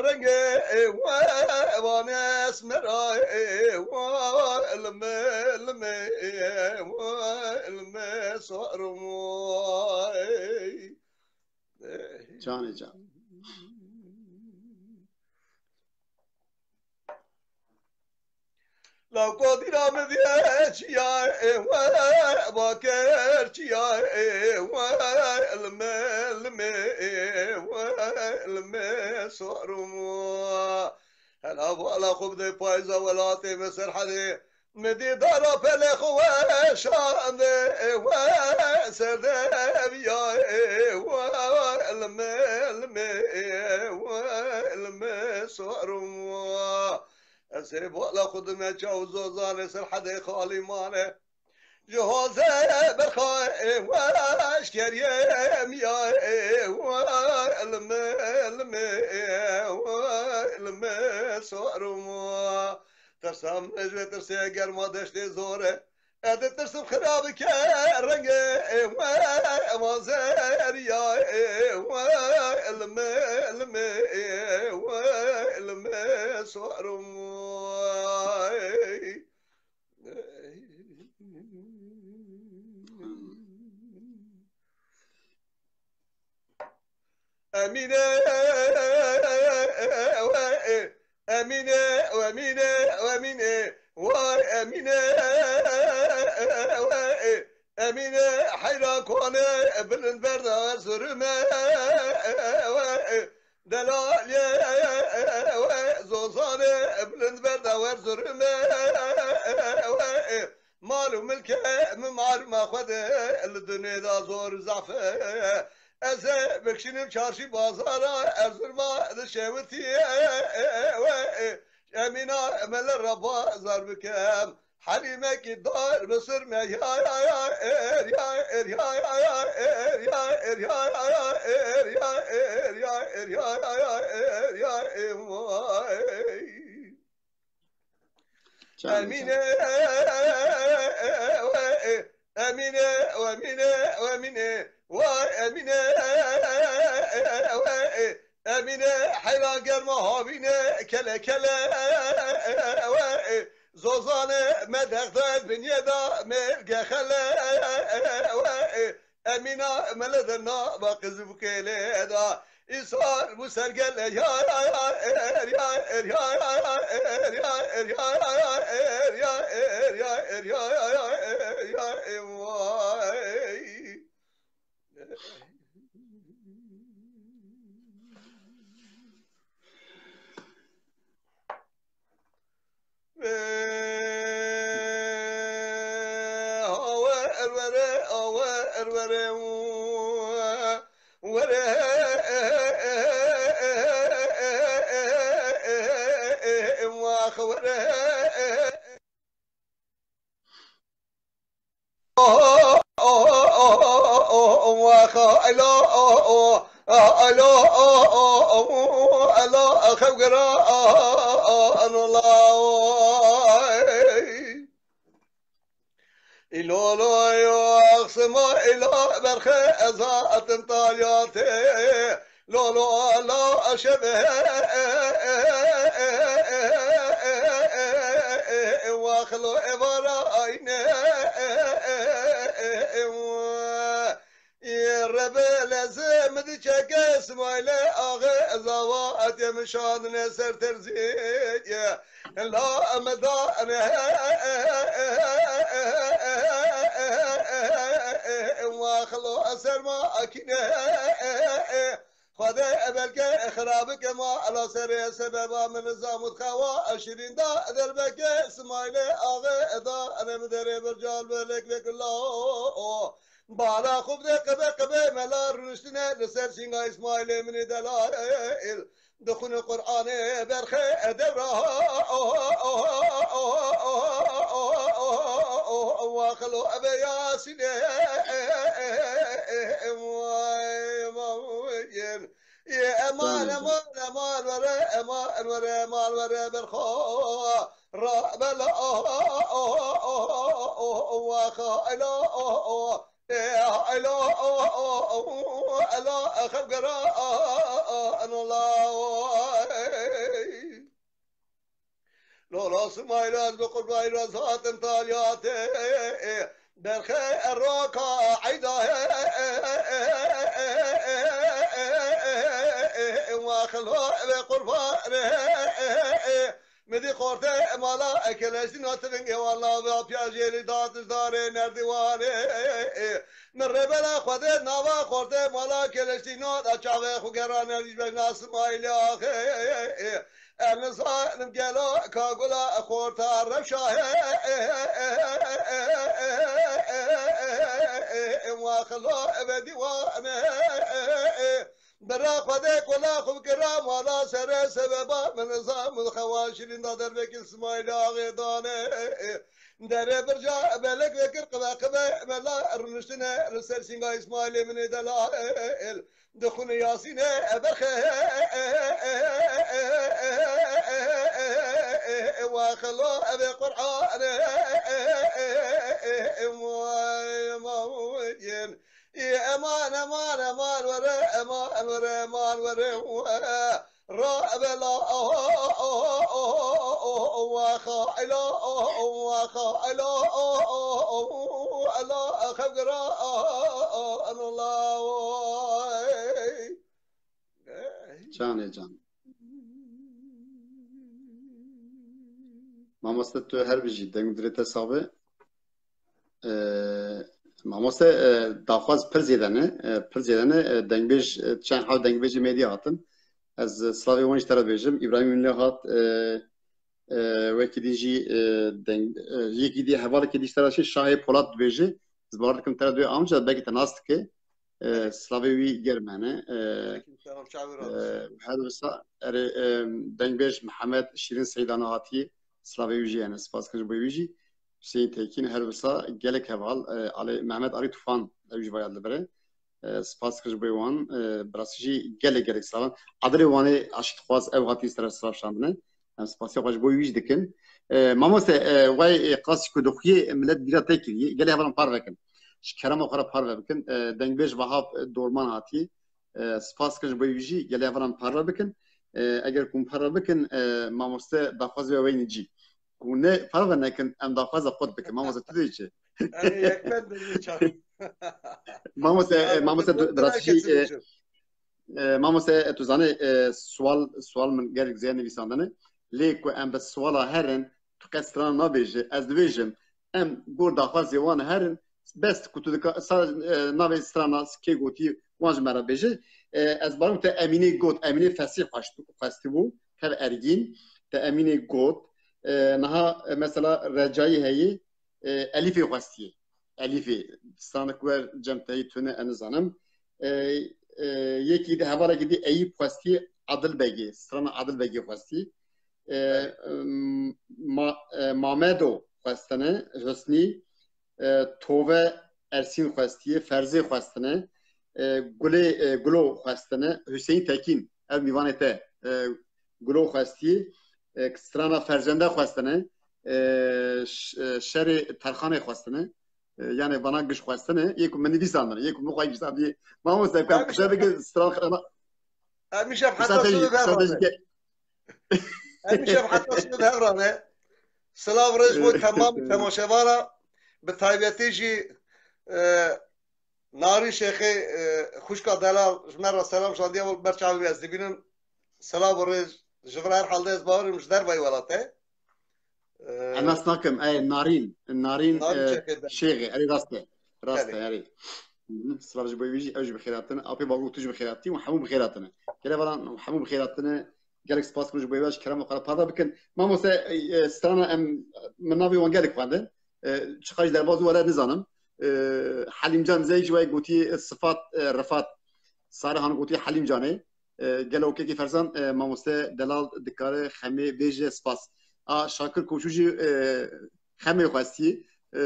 rengê ê we van esmera ê we ilme ilme ê we ilme sor. Canê can. Lawko dîna min vê çiya ê we, baker çiya ê we, ilme, ilme ê we, ilme sorum. Hela vala xwe bide payza welatê me Serhedê. Mi dîdara pelê xwe weşandê ê we, serdeviyayê we, ilme, ilme ê we, ilme sorum. Ez ê bala xwe dime çaw zozanê Serhedê xalî mane. Ji hoze berxayê we eşkeriyê miyayê we, ilme, ilme ê we, ilme sorum. Tirsam ez ji tirsê germa deştê zor e. Ez ditirsim xira bike rengê ê we, ema zeriyayê we, ilme, ilme ê we, ilme sorum. Emîne, Emîne, Emîne, Emîne, vay Emîne, Emîne, heyran kone bilind berda zurme, Delalê we zozanê bilind berda wer zurme. Mal û milke min malûma xwe de li dunê da zor û zaf e. Ez ê bikşînim çarşî bazara Erzurma dişewitî we. Emîna me li re bazar bikem. Helîmekî dar bi sirme ya ya ya er ya er ya ya ya er ya er ya ya ya er ya er ya er ya ya ya er ya e vay. Emîne we e, Emîne we Emîne we Emîne vay Emîne we e. Emîne heyra germa havîne kele kele we. Zozane me dexde binyê da mêrge xele we. Emîna me li de nava qiz û kêlê da. Îsal bû sergele ya ya ya er ya er ya ya ya er ya er ya ya ya er ya er ya er ya er ya ya ya er ya e vay. Awe erwere, awe erwere, were, wax were. Îloloyo axsima îla berxe ez hatim talyatê. Lolo ala şeve waxlo evara ayne. Rebe leze mi diçeke Smaile axe zava atye mi şandine ser terzîye. La me da ne waxlo serma akine. Xwedê belke xirabike ma ala serê sebeba min zamût xewa şirîn da derbeke Smailê axe da enem derê bircal belek vekilo. Bala xwe bide qebe qebe mela rûniştine li ser şînga Îsmaîlê min ê delail. Dixwîne Qur'anê berxe edebra. Waxilo ebe Yasînê. Eman, eman, eman, were, eman, were, eman, were, berxo. Ra, bela, waxa, ela, ela, xevgera, ela. Lola Simayla ez bi qurbayla zaten talyate. Berxe eraka eyda. Waxilo ve qurbane. Min dî xortê mala Keleştîno tivingê wala ve piya jêrî datişdarê nerdîwanê. Min rêbela Xwedê nava xortê mala Keleştîno da çavê xwe gera nerdîş bejna Simaîlê axê. Em nizanim gelo ka gula xorta rewşa he. Wa xilo eve dîwane. Bira Xwedê kola xwe bikira mala sere sebeba min nizam min xewa şirîn da dervekî Simaîlê axê dane. Derê birca belek vekir qibe qibe mela rûniştine li ser sînga Îsmaîlê min ê delal. Dixwîne Yasînê berxe wa xelo eve Qur'ane. Eman, eman, eman, were, eman, were, eman, were, ra, bela, wa, kha, ila, wa, kha, ila, ela, xevgira, Allah. Canê can. Mamoste, tu her bijî, deng dirê te sabe. Ee, mamoste, e, daxwaz pir zêde ne, e, pir zêde ne, e, dengbêj, e, çend hew dengbêjê me dî hatin. Ez, e, slavê wan ji te re dibêjim. Îbrahîm Ünlü hat, e, e, wekî din jî, e, deng, e, yekî dî hevalekî dî ji te re şî Şahê Polat dibêje. Ez bawer dikim te re duyê amca, belkî te nas dike. E, slavê wî germ hene. E, Selam, çavê e, her wisa, erê, e, dengbêj Mihemed Şîrin Seydana hatiye. Slavê wî jî hene. Spas kirim ji bo wî jî. Hüseyin Tekin her wisa gelek heval, e, Ali, Mehmet Ali Tufan ew jî vaya li vir e. E, spas kirim ji bo wan, e, bi rastî jî gelek gelek slavan. Adilê Wanê Aşîtxwaz ew hatiye ser silav şandine. Em spasiya xwe ji bo wî jî dikin. E, mamoste, e, way, e, qasî ku dixuyê millet bîra te kiriye, gelê hevalan parve kin. Ji kerema xwe re parve bikin. E, dengbêj Vahap, e, Dorman hatiye. E, spas kin ji bo wî jî, gelê hevalan parve bikin. E, eger ku hûn parve bikin, e, mamoste daxwazê we weyne cî. Ku ne parve nekin, em daxwaza qut bikin. Mamoste tu dê çi? Em ê yekmen dengê çar. Mamoste, e, mamoste, bi rastî, e, e, mamoste, e, tu zanî, e, sual, sual min gelek zêde nivîsandine. Lê ku em bi suala herin, tu qet strana nabêje, ez dibêjim, em gor daxwazê wan herin, bes ku tu dika, sa, e, navê strana kê gotî, wan ji me re bêje. E, ez barim te Emînê got, Emînê Fesîh xwest-, xwestibû, tev ergîn, te Emînê got, e, niha, e, mesela Recayî heyî, e, Elîfê xwestiye. Elîfê, stranek wer cem teyî tune, ez nizanim. E, e, yekî di hevalekî dî Eyîp xwestiye, Adil Begê, strana Adil Begê xwestiye. E, em, ma, e, Mamedo xwestine, Husnî, e, Tove Ersîn xwestiye, Ferzê xwestine, e, Gulê, e, Gulo xwestine, Hüseyin Tekîn, ev mîvanê te, e, Gulo xwestiye, e, strana Ferzende xwestine, e, ş-, e, Şerê Terxanê xwestine, e, yanê vana giş xwestine, yê ku min nivîsandine, yê ku min xwe nivîsandiye. Mamoste, ku em qise bike stran xirana. Em îşev heta sibê vevrane. Em îşev heta sibê vevrane. Silav rêz bo temam temaşevara, bi taybetî jî, e, Narîn Şêxê, e, xwişka delal, ji me re selam şandiye, ber çavê wî ez dibînim. Silav û rêz ji vir, her halde ez bawerim ji dervayî welatê. E, Ez nas nakim, ey Narîn, Narîn, Narîn e, Şêxê de. Şêxê, erê rast e. Rast e, Belê. erê. Hı hı, silav ji bo wî jî, ew jî bi xêr hatine. Apê Bago, tu jî bi xêr hatî û hemû bi xêr hatine. Gelê hevalan hemû bi xêr hatine. Gelek spas kirim ji bo wê ve, ji kerema xwe re parve bikin. Mamoste, e, e, strana em, min navê wan gelek xwendin. E, çiqa jî derbaz were nizanim. E, Helîmcan Zey jî wayê gotî, e, Sifat, e, Rifat. Sare han gotî Helîmcanê. E, gelo kekê Ferzan, e, mamoste delal dikare xemê bêje spas. A Şakir Koçû jî, e, xemê xwestî. E,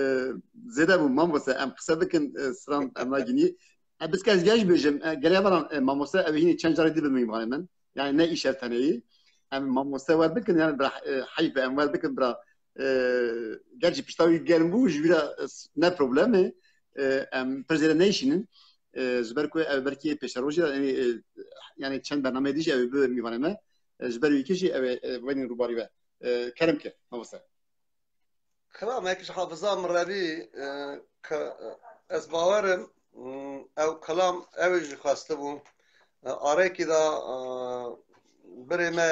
zêde bû mamoste, em qise bikin, e, stran em nagînî. E, biske ez gel jî bêjim, e, gelê hevalan, e, mamoste ew hînî çend carê dî bi mîvanê min. Yani ne îşev teneyî. Em mamoste wer bikin, yani bira, e, heyf e, em wer bikin bira. E, gerçi pişta wî germ bû, ji vî re, e, ne problem e. E, em pir zêde neyşînin. E, ji ber ku ev belkî pêşerojî de, yani, e, yani çend bernameyê dî jî ew bi mîvanê me. E, ji ber wî kê jî ew ê, e, wenî rûbarî ve. E, kerem ke, mamoste. Xira me ji hafiza min re bî, e, ke, e, ez bawer im, mm, ew kelam ew ê jî xwestibû. E, arekî da, e, birê me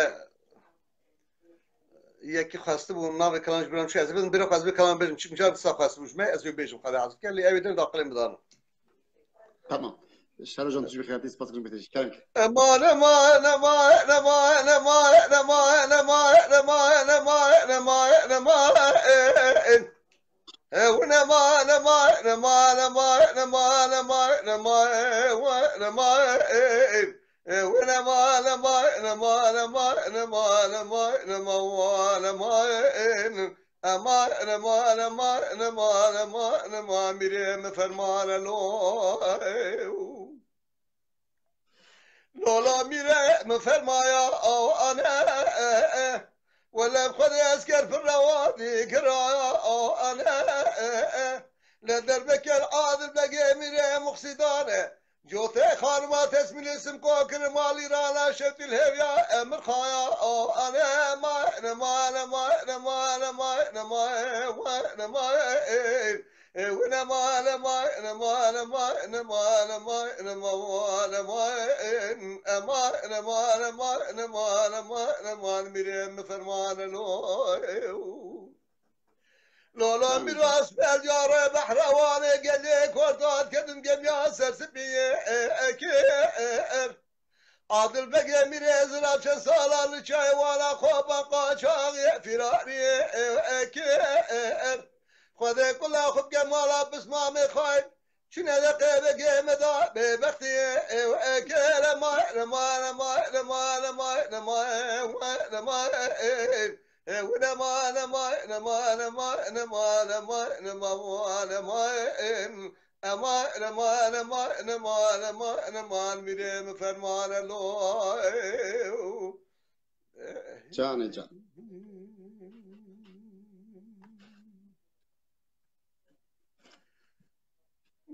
yekî xwestibû navê kelam ji bîra min çû, ez ê bidim bîra xwe, ez vê kelam bêjim, çi mijar dîsa xwestibû ji me, ez ê bêjim, xwedê ez bike, lê ew ê din daqilên bidanin. Tamam. Şero Can, tu jî bi xêr hatî, spas dikim, bêhtir kerem. Eman, eman, eman, eman. Eman, eman, eman, eman, eman, eman, mîrê min fermane lo. Lola mîrê min fermaya, a, ane, e, e. Wele Xwedê esker pir rewa dî kiraya, a, ane, e, e. Le derbekel Adil Begê mîrê Muxsîdane. Cote xanima tesmîlê Simko kir, malî rana şewtîl hêviya emir xaya, a, ane, ma, ne, ma, ne, ma, ne, ma, ne, ma, ne, ma, e, e, e, e, we, ne, ma, ne, ma, ne, ma, ne, ma, ne, ma, ne, ma, ne, ma, wa, ne, ma, e, e, ma, ne, ma, ne, ma, ne, ma, ne, ma, ne, ma, mîrê min fermane lo, e, u. Lola mîras berdiyare behrewanê gelê Kurdan kedim gemiya sersipiyê, e, e, ki, e, e. Adil Begê mîrê zira çend sala li çayê wana xwe ba qaçaxê firariyê, e, e, ki, e, e. Xwedê kula xwe bike mala pismamê xayîn. Çine de qêvekê me da bêbextiyê, ew ekere ma, ne ma, ne ma, ne ma, ne ma, ne ma, ne ma, ne ma, e, e, ew ne ma, ne ma, ne ma, ne ma, ne ma, ne ma, ne ma, ne ma, e, ema, ne ma, ne ma, ne ma, ne ma, ne ma, mîrê min fermane lo, e, Canê can.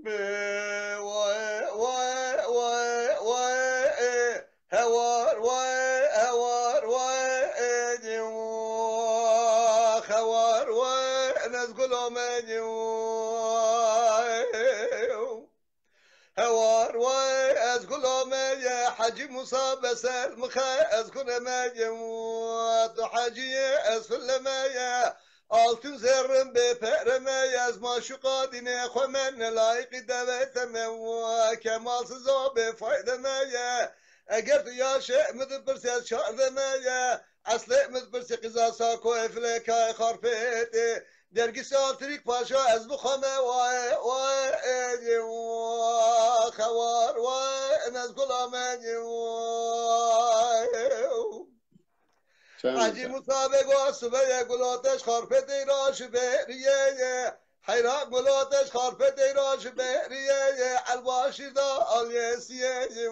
Be, we, we, we, we, e, hewar we, hewar we, e, di, wa, hewar we, Nezgula me, di, wa, e, hewar we, ez gula me ye, Hecî Musa beser mixe, ez gule me ye, wa, tu Hecî ye, ez fille me ye. Altın zerrin bê pere me ye, ez maşuqa dînê xwe me, ne layîqî devete me, wa, kemalsiza bê fayde me ye. Eger tu yaşê min dipirsî, ez çarde me ye. Eslê min dipirsî, qîza Sakoyê, Filekayê, Xarpêtê, Dergîsê Altrik Paşa, ez bi xwe me, wa, wa, ê, wa, xewar, wa, Nezgula me, wa. Hecî Musa Bego, Sibeyê Guloteş, Xarpêtê ra ji Bêriyê ye. Heyra Guloteş, Xarpêtê ra ji Bêriyê ye. Elbaşîr da aliyê siyê ye.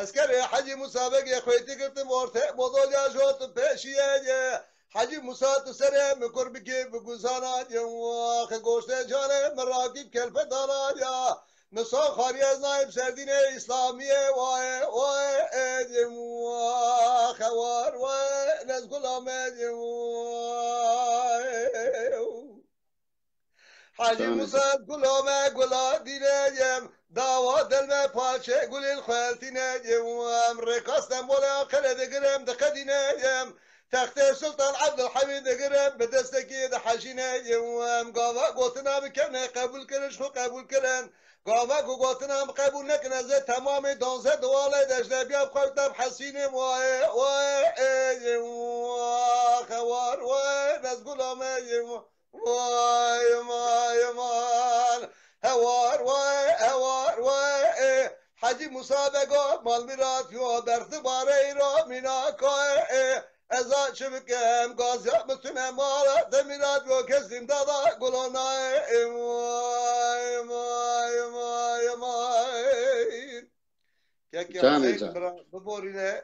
Eskerê Hecî Musa Begê xwêtî girtim ortê bodolya jot pêşiyê ye. Hecî Musa, tu serê min kur bikî bi guzana ye. Xe goştê canê min rakîb kelpe dana ya. Nisan xariyê ez nayêm serdînê îslamiyê, waye, waye, êdî, wa, xewar, waye, Nezgula me, êdî, waye. Hacî Musa, ez gula me, gula dînê yêm, dawa delme paçê gulên xweltînê yêm, rêka Stenbolê Anqerê digirim, diqedînê yêm. Textê Sultan Ebdulhemîd digirim, bi destekî dihejîne, yê em gava gotina bikene qebûl kirin, ji xwe qebûl kirin. Gava ku gotina em qebûl nekin, ez ê temamê danzeh duwalê dejlebiya bi xwe bidem Hesînê, waye, waye, ê, wa, xewar, waye, Nezgula me, yê, wa, way, may, man, hewar, waye, hewar, waye, ê. Hecî Musa Bego, malmîrat yo, berxdi bareyro, mîna koye, ê. Ez a çi bikim, gaziya min tune mala, demîra diyo kesîm dada gulonayê, ê, may, may, may, may. Kekê Canê Huseyîn, can. Bira, biborîne.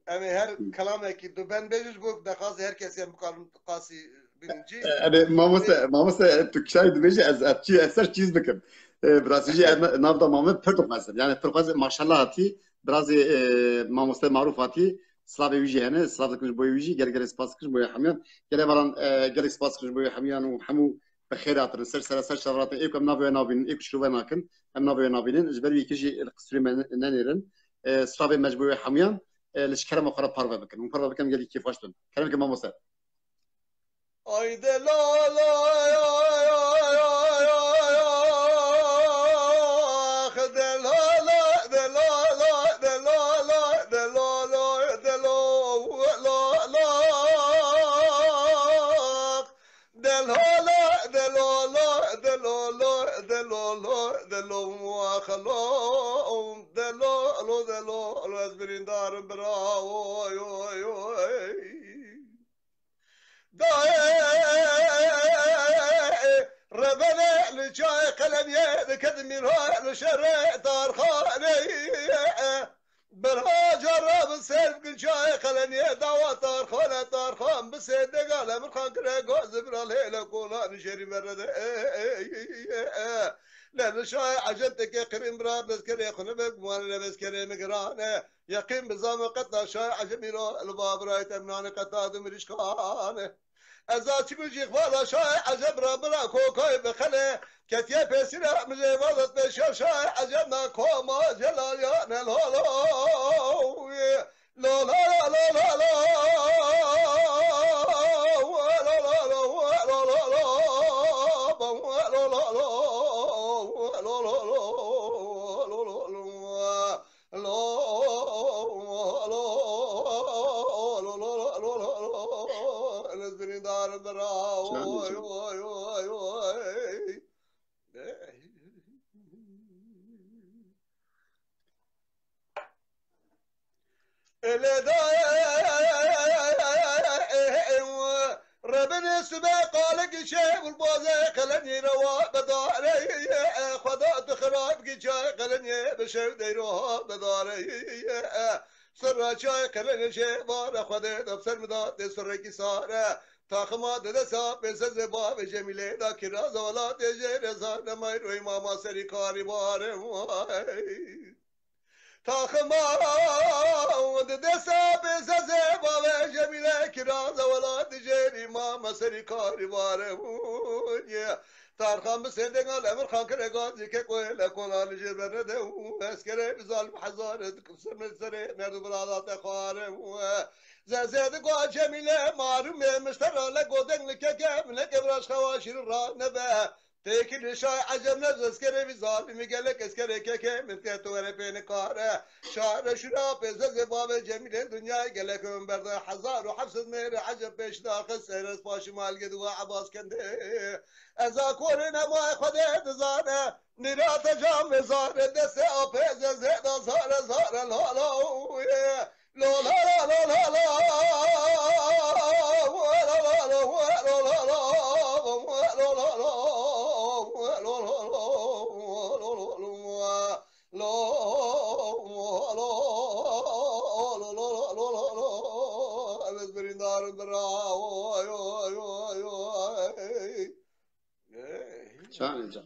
Em ê her Hı. kelamekî du ben bêjin, ji bo dexwazê her kesî em bikarin qasî bibin cî. E, e, mamoste, mamoste, tu kişayî dibêjî, ez, ez çi, ez ser çîz bikim. E, bi rastî jî ez nav da mamoste pir dixwazim. Yani pir dixwazim, maşallah hatî, birazê, e, mamoste Marûf hatî, slavê wî jî hene, slav dikim ji bo wî jî, gelek gelek spas dikim ji bo hemiyan. Gelek varan, e, gelek spas dikim ji bo hemiyan û hemû bi xêr hatin. Ser sere ser çavratin, ê ku em navê we nabînin, ê ku şirove nakin, em navê we nabînin. Ji ber wî yekê jî li qisûrê me ne-, nenêrin. E, slavê me ji bo hemiyan. e, li ji kerema xwe re parve bikin. Hûn parve bikin, gelî kêfxweş bin. Kerem ke mamoste. Ay de la la de la la de la la de la la de la la de la la la la de la la de la la de la la de la la de la ax la de la la de la la ez birîndar im bira oy oy oy. Dayê Rebene li çayê Qeleniyê dikete mîra li şerê Tarxanê. Berha cara bi ser bikin çayê Qeleniyê dawa Tarxanê, Tarxan bi sê dega Lemirxan kire goz bira lê le kolan jêrî berede. Le li şayê Ecem teke qirîn bira bezkerê xwe nebe gumanê le bezkerê min girane. Yeqîn bi zame qeta şayê Ecemî ro li ba birayê te min nane qeta di mirîşkan e. Ez a çi gul jî xwala şayê Ecem ra bira kokayê bi xele ketiye pêsîra min jê vazet pêşiya şayê Ecem da koma Celal ya ne lo lo. Lo la la la la la. Ele da Rebinê sibe qalik şev û bazê qelenî rewa bedare. Xweda tu xirab ki çay qelenî bi şev deyroha bedare. Sirra çay qelenî şevare Xwedê de ser mi da tê sirrekî sare. Taxima dide sa pêse zê bavê Cemîlê da kiraz ola tê jê reza nemay roy mama serî karî bare. Taxima di desta pêse zê bavê Cemîle kiraz e wela dijêrî ma meserî karî bare bûye. Tarxan bi sêrdenga li Emirxan kire gazî ke koyê le kola li jêr bernede û eskerê bi zalim hezare dikim ser me serê merdu birada te xware û zezê di gua Cemîle marûmê miştera le godeng li keke min le kevraş xewa şîrin ra nebe. Têkil şay Ecem ne zezkerê vî zalimî gelek eskerê keke min ke tu were pê nikare. Şare şura pê zezê bavê Cemîlê dinyayê gelek min berde hezar û heft sed mêrê Ecem pêş daxe seyres paşî malge duwa Ebas kende. Ez a korê nemayê Xwedê dizane. Nîra te cam ve zare destê apê zezê da zare zare la la. Şahane can.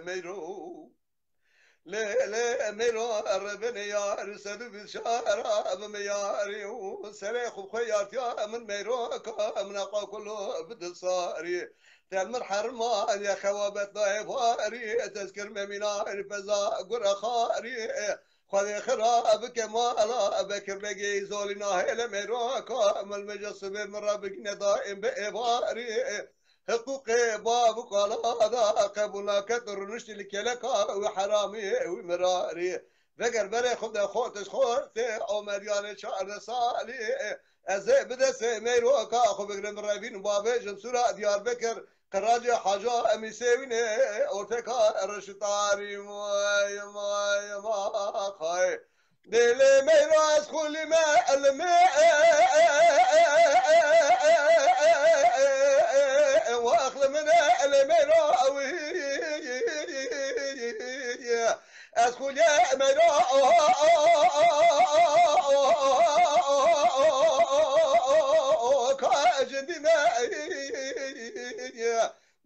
Meyro. Lê lê mêro rebinê yar sedû bîst şara bi me yarî û serê xwe xwe yartiya min mêro ka min aqa kulo bi di sarî. Te min herma ye xewabet nayê barî tezkir me mînarî peza gura xarî. Xwedê xira bike mala Bekir Begê zolî nahêle mêro ka min meca sibê min re bigîne daîm bi êvarî. Hiqûqê bav û kala da qebûl nake tu rûniştî li keleka wî heramî wî mirarî. Veger berê xwe de xortê ji xortê Omeryanê çardeh salî. Ez ê bi destê mêroka xwe bigrim revîn û bavêjim sûra Diyarbekir. Qiracê Haca Emîsê wînê orteka reşitarî moy moy maxay. Dêlê meyra ez xulî me elmê waxli min elê meyra wî. Ez xulî meyra ka cindî me.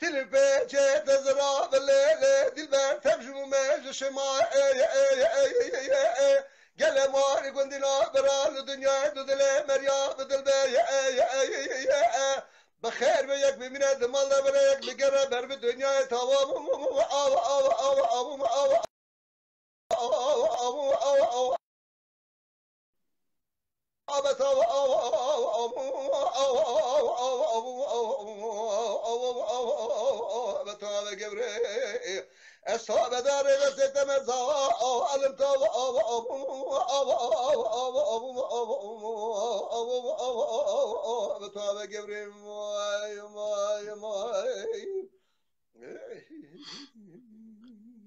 Tilpê çê te zira bi lê lê dilber tevjû me ji şema ê ê ê ê ê ê ê. Gele marî gundî na bira li dinyayê du dilê merya bi dilbê ê ê ê ê ê. Bi xêr ve yek bimîne di mal de bire yek bigere ber bi dinyayê tawa.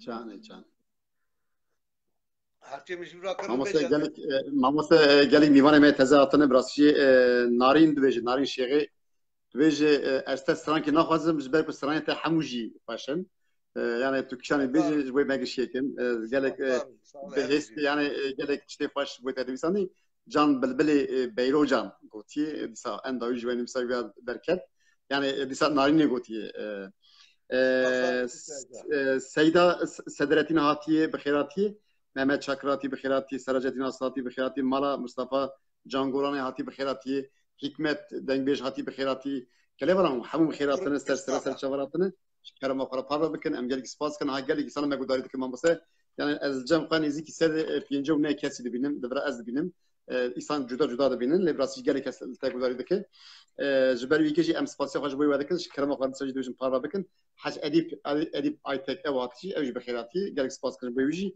Can e can. Her çê min ji bira kirin Mamoste bêje. Gelek, e, mamoste, e, gelek mîvanê me teze hatine, bi rastî jî, e, Narîn dibêje, Narîn Şêxê dibêje, e, ez te strankê naxwazim, ji ber ku stranê te hemû jî xweş in. E, yani tu kişanê bêje ji bo me gişiyê kin. E, gelek, e, Sağ ol, sağ ol, bi her hêst, şey. Yani, e, gelek tiştê xweş ji bo te dinivîsanî. Can Bilbilê, e, Beyrocan gotiye, e, dîsa enda wî ji we nivîsa wî derket. Yani, e, dîsa Narînê gotiye. E, e, Hasan s- Kutluca. E, Seyda S- Sedretîn hatiye, bi xêr hatiye. Mehmet Çakır hatî, bi xêr hatî. Seracetîn Aslan hatî, bi xêr hatî. Mala Mustafa Cangoranê hatî, bi xêr hatî. Hikmet Dengbêj hatî, bi xêr hatî. Gelê varan hemû bi xêr hatine, ser sere ser çavar hatine. Ji kerema xwe re parve bikin. Em gelekî spas dikin. Ha gelekî sana me gudarî dikin mamoste. Yani ez cem xwe nêzîkî ser, e, pêncî û neh kesî dibînim. Li vir ez dibînim. E, îsan cuda cuda dibînin. Lê bi rastî gelek kes li te gudarî dike. E, ji ber wî yekê jî em spasiya xwe ji bo wê dikin. Ji kerema xwe re dîsa jî dibêjin parve bikin. Hec Edîp, Edîp Aytek ew hatî jî, ew jî bi xêr hatî. Gelek spas dikin ji bo wî jî.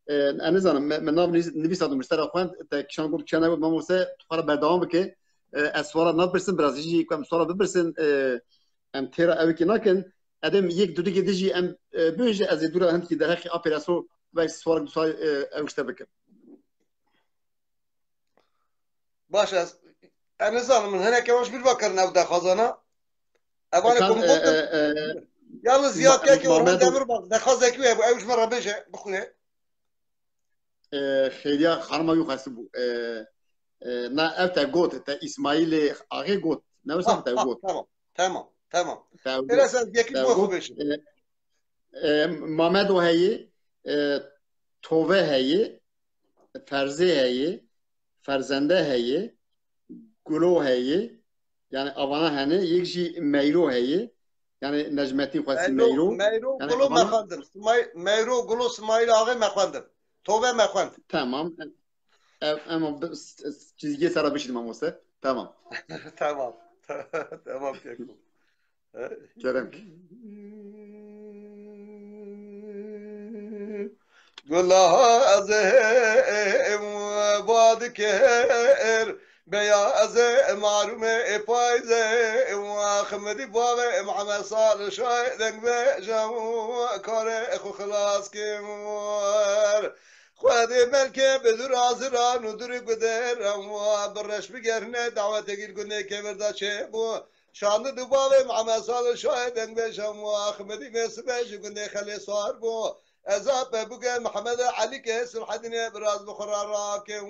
E, ez nizanim, me, me nav nivîs-, nivîsa dû, ji te re xwend, te kişan got, kişan ew, mamoste, tu xwe re berdewam bike. E, ez suala napirsim, bi rastî jî ku em suala bipirsin, e, em têra ewikê nakin. Edem yek dudikê dijî em, e, bibêje, ez ê dûra hindikî derheqê apê re so, belkî sualek du sual, e, ew ji te bikim. Baş e, ez, ez nizanim, min hinek ewan ji min ve kirin ev dexwazana. Evan e Ekan, ku min e, gotin. E, e, Yalnız Ma- ziyad kek Orhan Mamedo- Demirbak dexwazekî wê hebû, ew ji min re bêje, bixwîne. E, xêriya xanima wî xwestibû. E, e, na ev te got, te Îsmaîlê Axê got. Ne wisa Ha, te ha, got. Tamam, tamam, tamam. Te Êra got. Sen yekî Te ji bo xwe got. Bêje. E, e, Mamedo heye, e, Tove heye, Ferzê heye, Ferzende heye, Gulo heye, yani avana hene, yek jî Meyro heye, yani Necmetîn Xwesî Meyro, Meyro, Meyro, yani Gulo avana me xwendin. Simay-, Meyro, Gulo, Simayîl Axê me xwendin. Tove me xwend. Tamam. Ev, em bi-, s-, s-, çizgiye sera bişîdim mamoste. Tamam. Tamam. Tamam Keko. Kerem ki. Gula ez ê bad kir, beya ez ê marûmê payzê, Xmedî bavê Mihemed Salih Şahê deng be, jam karê xwe xilas kim. Xwedê belkê bi dûr aziran û dûrî guderan wa bi reş bigerine dawetekî li gundê Kêvirda çêbû. Şandi du bavê Mihemed Salih Şahê deng be, jam wa Xmedî vê sibe ji gundê Xelê Sar bû. Eza pebuke Mihemed Elî ke Sulhedînê biraz bi xwe re rake.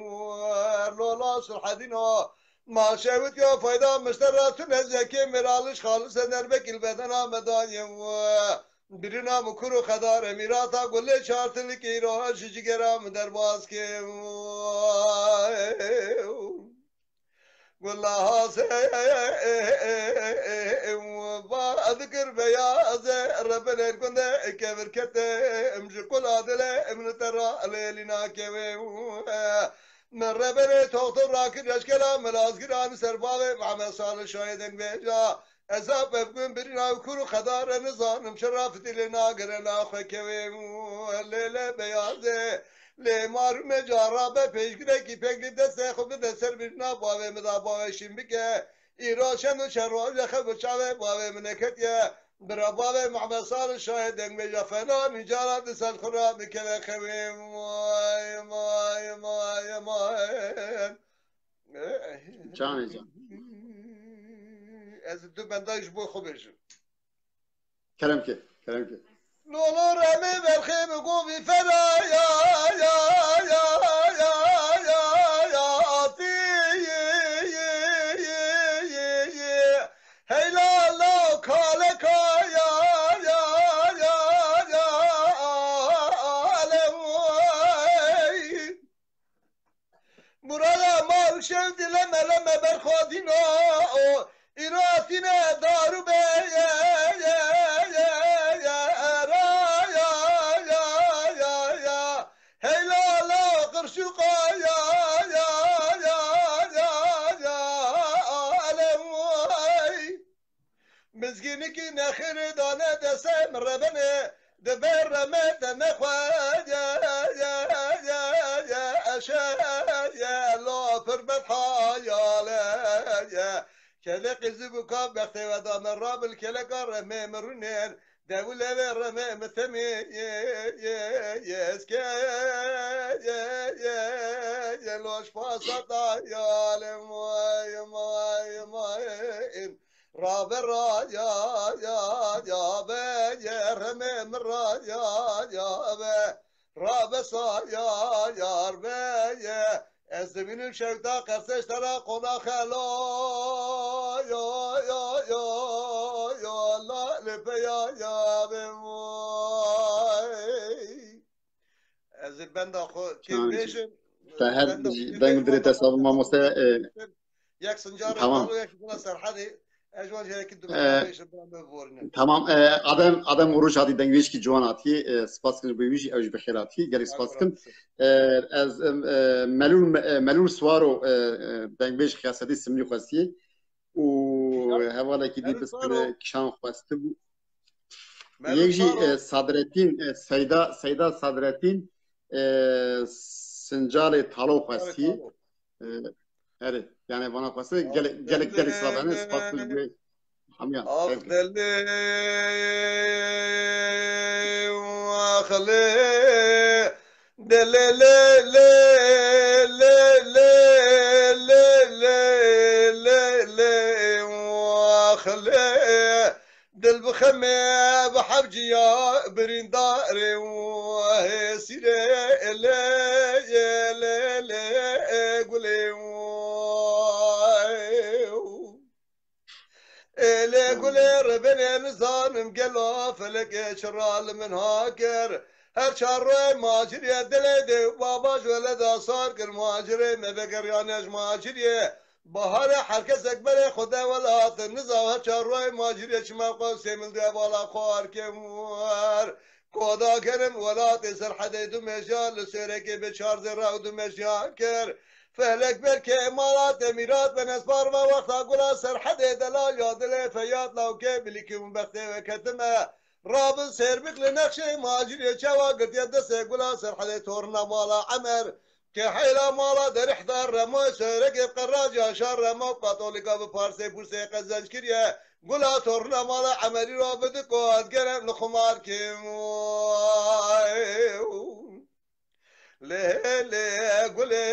Lola Sulhedîno Ma şewit ya fayda miştera tu nezekê miraliş xalise nerbekil bedena medaye. Birina mi kur û xedare mîrata gulê çartilikî ra ji cigera mi derbas ke. Gula hase ba dikir beyaze rebinên gundê kevir kete em ji kula dile em li te ra lêlî nakeve. Min rebinê toxtir rakir eşkela min azgiran ser bavê Mehmed Salih Şahê dengbêja. Ez a pevgûn birîna û kur û xedare nizanim çi ra fitîlê nagire naxwe kevê û lêle beyazê. Lê marûmê cara be pêşgirekî pêk li destê xwe bide ser birîna bavê min da bavê şîn bike. Îro çend û çend roje xev û çavê bavê min neketiye. Bira bavê Mehmed Salih Şahê dengbêja fena nîcara di ser xwe ra dikeve xewê. May, may, may, may. Canê can. Ez du benda ji bo xwe bêjim. Kerem ke, kerem ke. Lolo remê berxê bi govî fera ya, ya, ya, ya, ya, ya, atî, yi, yi, yi, yi, yi, yi. Heyla la kaleka ya, ya, ya, ya, alem. Burada ma û şev dile mele me berxwadîna o. Îratîne daru be ye, ye, ye, ye, era, ya, ya, ya, ya, ya. Heyla la qirşuqa ya, ya, ya, ya, ya, alem ay. Mizgînikî nexirê dane dese min rebene, di ber reme de nexwe ye, ye, ye, ye, eşe, ye, lo pir bedhayale, ye. Keleqî zî bû ka bextê we da me rabil keleka remê min rûnên, dewilê wê remê min temê, ye, ye, ye, eske, ye, ye, ye, lo ji pasa da yale, may, may, may. Rabe ra ya, ya, ya be ye, remê min ra ya, ya be. Rabe sa ya, yar be ye. Ez dimînim şewta qersê ji te ra qona xelo. Yo, yo, yo, yo, la li pe ya, ya be vay. Ez ê benda xwe kê Tamam. bêjim. Te her Benda xwe jî kê deng bêjim, dirê te benda sağ xwe mamoste, e, bêjim. Yek Sincarê Tamam. Talo, yek Gula Serhedê. Ez ji wan jî yekî du E, benda bêjim, bila me biborîne. Tamam, e, Adem, Adem Oruç hatî dengbêjkî ciwan hatî, e, spas dikim ji bo wî jî, ew jî bi xêr hatî, gelek spas dikim. E, ez, e, e, Melûl, e, Melûl Swaro, e, e, dengbêj Xiyasetî Simlî xwestiye û Kîjan? hevalekî dî Melûl Swaro. Kişan xwestibû. Melûl Yek jî, Swaro. e, Sadretîn, e, Seyda, Seyda Sadretîn, e, Sincalê Talo Sincalê xwestî. Talo. E, erê, yani vana xwestî, gelek, gelek, gelek spas, yani spas dikim ji bo hemiyan. Ax Thank you. Delê, ax lê, delê, lê, lê, lê, ax lê. Dil bi xemê, bi hevciya birîndarê û hêsîrê, lê, lê, lê, lê, gulê û. Ê lê gulê ribinê nizanim gelo felekê çira li min ha kir. Her çar royê maciriyê dilê dê û baba ji weleda sar kir. Macirê me vegeriyane ji maciriyê. Baharê her kesek berê xwe de welat. Niza her çar royê maciriyê çima xwe sêmil dê bala xwar kemwer. Koda gerim welatê Serhedê du mejiya li Sêrekê bi çar zêra û du mejiya kir. Felek belkê mala te mîrat be nesbar ve wexta gula Serhedê delal ya dilê feyat lawkê bilikî û bextê ve ketime. Rabin sêrbik li nexşê macirê çawa girtiye destê gula Serhedê torna mala Emer. Ke heyla mala derihda remoy Sêrekê qeraca şar remo katolika bi parsê pursê qezenc kiriye. Gula torna mala Emerî ra bidiko ez gere li xumar kim. Lê lê gulê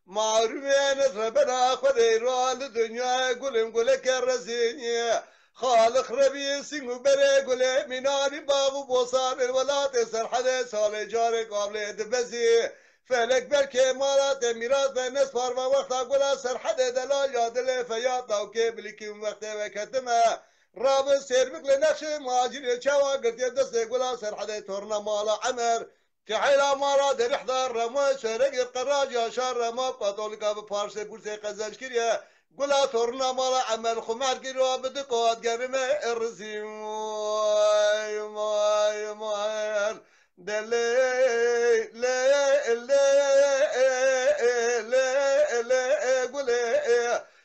marûmê nezrebena xwedê ra li dinyayê gulim guleke rezînî. Xalix rebî sîng û berê gulê mînanî bax û bosanê welatê Serhedê salê carek avlê dibezî. Felek belkê mala te mîrat ve nesparva wexta gula serhedê delal ya dilê feyat dawkê bilikîm wextê ve ketime. Rabin sêrbik li nexşê macirê çawa girtiye destê gula serhedê torna mala Emer. Kehela mala derihda remo şeregê qerac ya şar rema katolika bi parsê kursê qezenç kiriye. Gula torna mala Emer xumer kiro bi du kat gerime rizî. Vay, vay, vay. De lê, lê, lê, lê, lê, gulê,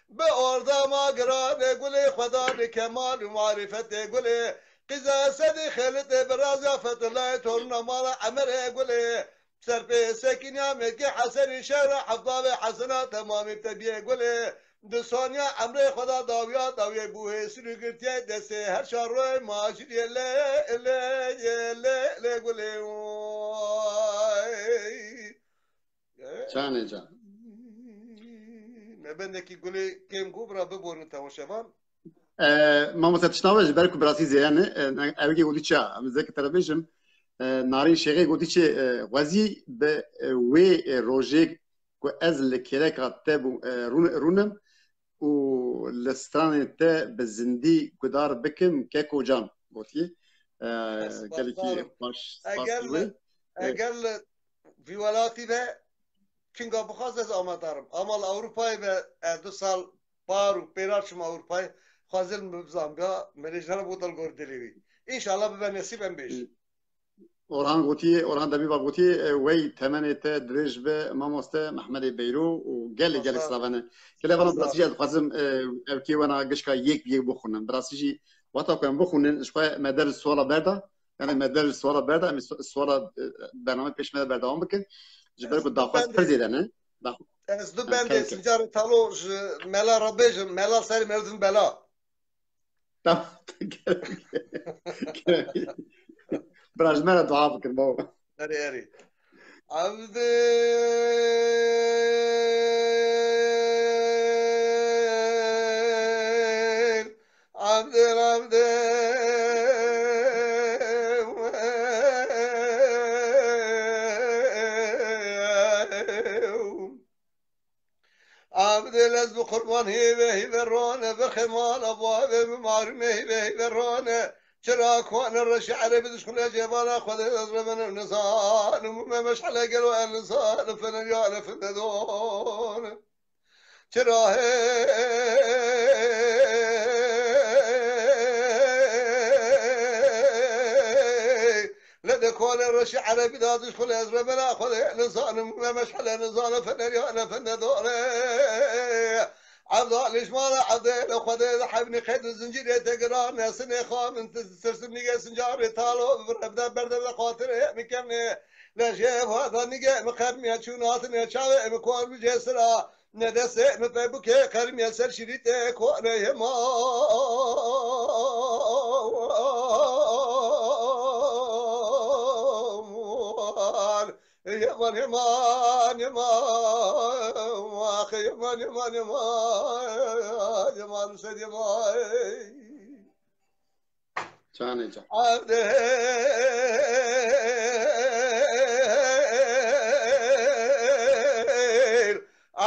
bi ordama giranê gulê, xwedanê kemal û marîfetê gulê, qiza sedî xelitê bi razya Fethilayê torna mala Emerê gulê, serpê sekîniya mêkê Hesenî şehra hefdavê Hesena temamî tebiyê gulê, Di saniya emrê xwe da dawiya dawiyê bû hêsir û girtiye destê her çar royê maciriyê lê, lê, lê, lê, lê gulê. Vay. Çanê can. Me bendekî gulê kêm gû bira biborin tewaşevan. E, Mamoste tiştna ji ber ku birasî zêde ne, e, ew yekê gotî çi ya? Em zêke te re bêjim, e, Narîn Şêxê gotî çi, e, xwezî bi, e, wê, e, rojê ku ez li kêleka te bû, e, rûn-, rûnim û li stranên te bi zindî guhdar bikim, keko can, gotiye. E, Ez gelekî spas dikim. Baş, spas Eger li, dikim. E, eger li vî welatî ve kinga bixwaz ez amadar im. Ama li Ewropayê ve ez du sal par û pêra çim Ewropayê, xwezin min bizanbiya, min ê ji hev botal gor dilê wî. Înşallah bibe nesîb em bêjin. Orhan gotiye, Orhan Demîrbak gotiye, e, wey temenê te dirêj be, mamoste Mehmedê Beyro û gelê, gelê Spas. Slavene. Gelê vana Spas. Birasî jî ez dixwazim, e, ev kê wena gişka yek bi yek bixwînim. Birasî jî wexta ku em bixwînin, ji xwe me der suala berda. Yani me der suala berda, em su-, suala, e, bername pêş me de berdewam bikin. Ji ber Ez ku du daxwaz bendê, pir zêde ne. Dax-, ez du ha, bendê kevin kevin. Sincarê Talo ji Mela re bêjim, Mela serê merdin bela. Tamam. Bira ji me re dua bikin, baba. Erê, erê. Abdil, Abdil, Abdil. Abdil ez bi qurban hîve hîve rone, bi xemala bavê min marime hîve hîve rone. Çira kone reşî erebî dişxule cêvana Xwedê ez revenim nizanim û me meşhele gelo ez nizanim fener ya ne finde done. Çira hey. Lê de kole reşî erebî da diş xule ez remela xwe de nizanim, me meşhele nizane feneriyane fende dore. Evda lişmana evde le xwe de hevni qeyd zincirê te girane, sinê xwe min sirsim nîge sincarê talo, evde berde de xatirê min kevne. Lejê vada nîge min qermiye çûnatine çavê min kor bi cesira. Ne destê min pebûkê qermiye ser şirîtê kone heman. Heman, heman, heman. Ax, heman, heman, heman. Heman, sed heman. Canê can. Evdêr,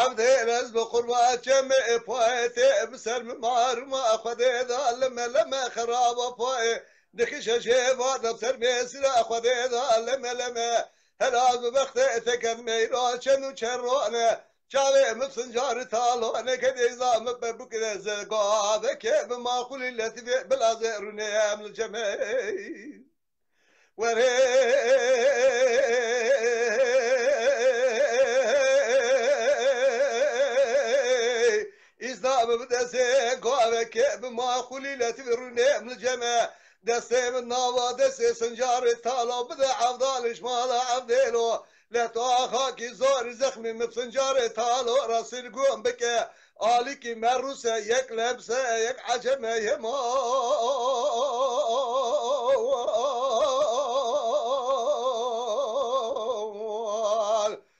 Evdêr ez bi qurba çemê payê te bi ser mi marma Xwedê da leme leme xeraba payê. Dixişe jêva de ser mêsira Xwedê da leme leme. Helal bi bextê te ken meyra çend û çerrane. Çavê min sincarî talo, neke dêza min pebûk de ze gaveke min maqûlî letîfê bila zê rûnê em li cemê. Werê îzda min bide zê gaveke min maqûlî letîfê rûnê em li cemê. Destê min nava destê sincarê talo bide evdalê ji mala evdêlo. Lê tu axakî zorî zexmî min sincarê talo ra sirgûn bike. Alîkî me rûse yek lebse yek eceme hemal.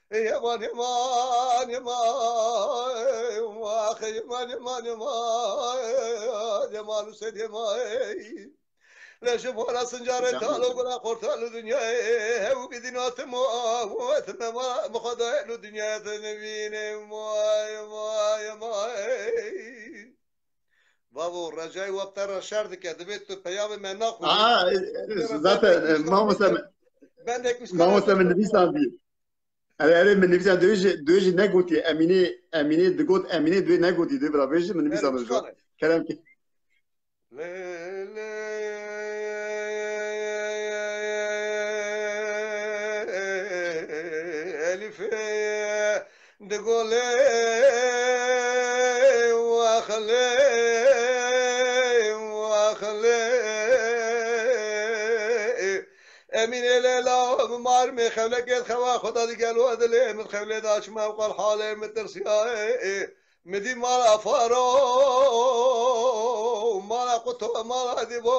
Heman, heman, heman, heman, ax, heman, heman, heman, heman, Huseyîn, heman. Leşim xora sincarê tal û gula xortal û dinyayê hew bidîna tim û tim e mixwedayê û dinyayê te nivîne. Vay, vay, vay. Bavo, Recai wapte re şer dike. Divê tu peyamê me naxwînî. Aa, e, e, zaten, e, mamoste min, bendek mamoste min nivîsandî. Erê, erê, min nivîsandî, duyê jî, duyê jî negotî. Emînê, Emînê digot, Emînê duyê negotî, duyê bira vê jî min nivîsandî. Kerem ke. Lê, lê, Elîfê, di golê wexlê, wexlê. Emînê lê law bi mar mê xewlekê xewa xwe da digel we dilê min xewlê da çima ew qal halê min tirsiya. Mi dî mala faro, mala quto, mala dîbo,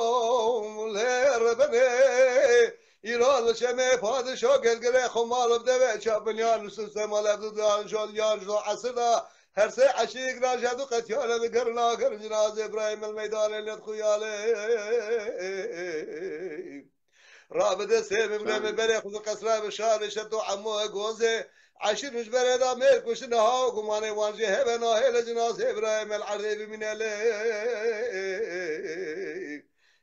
lê rebenê. Îro li çemê padişo gelgirê xwe mal û devê çapin yan li sistema levdu yan jol yan jol esir da. Her sê eşîk raje du qetiyane digirin agirin cinazê Îbrahîm el meydanê led xuyalê. Rabide sê mimre mi berê xwe qesra bi şarê şeto emo gozê. Eşîr ji berê da mêr kuştin ha gumanê wan jê hebe nahê li cinazê Îbrahîm el erdê bimîne lê.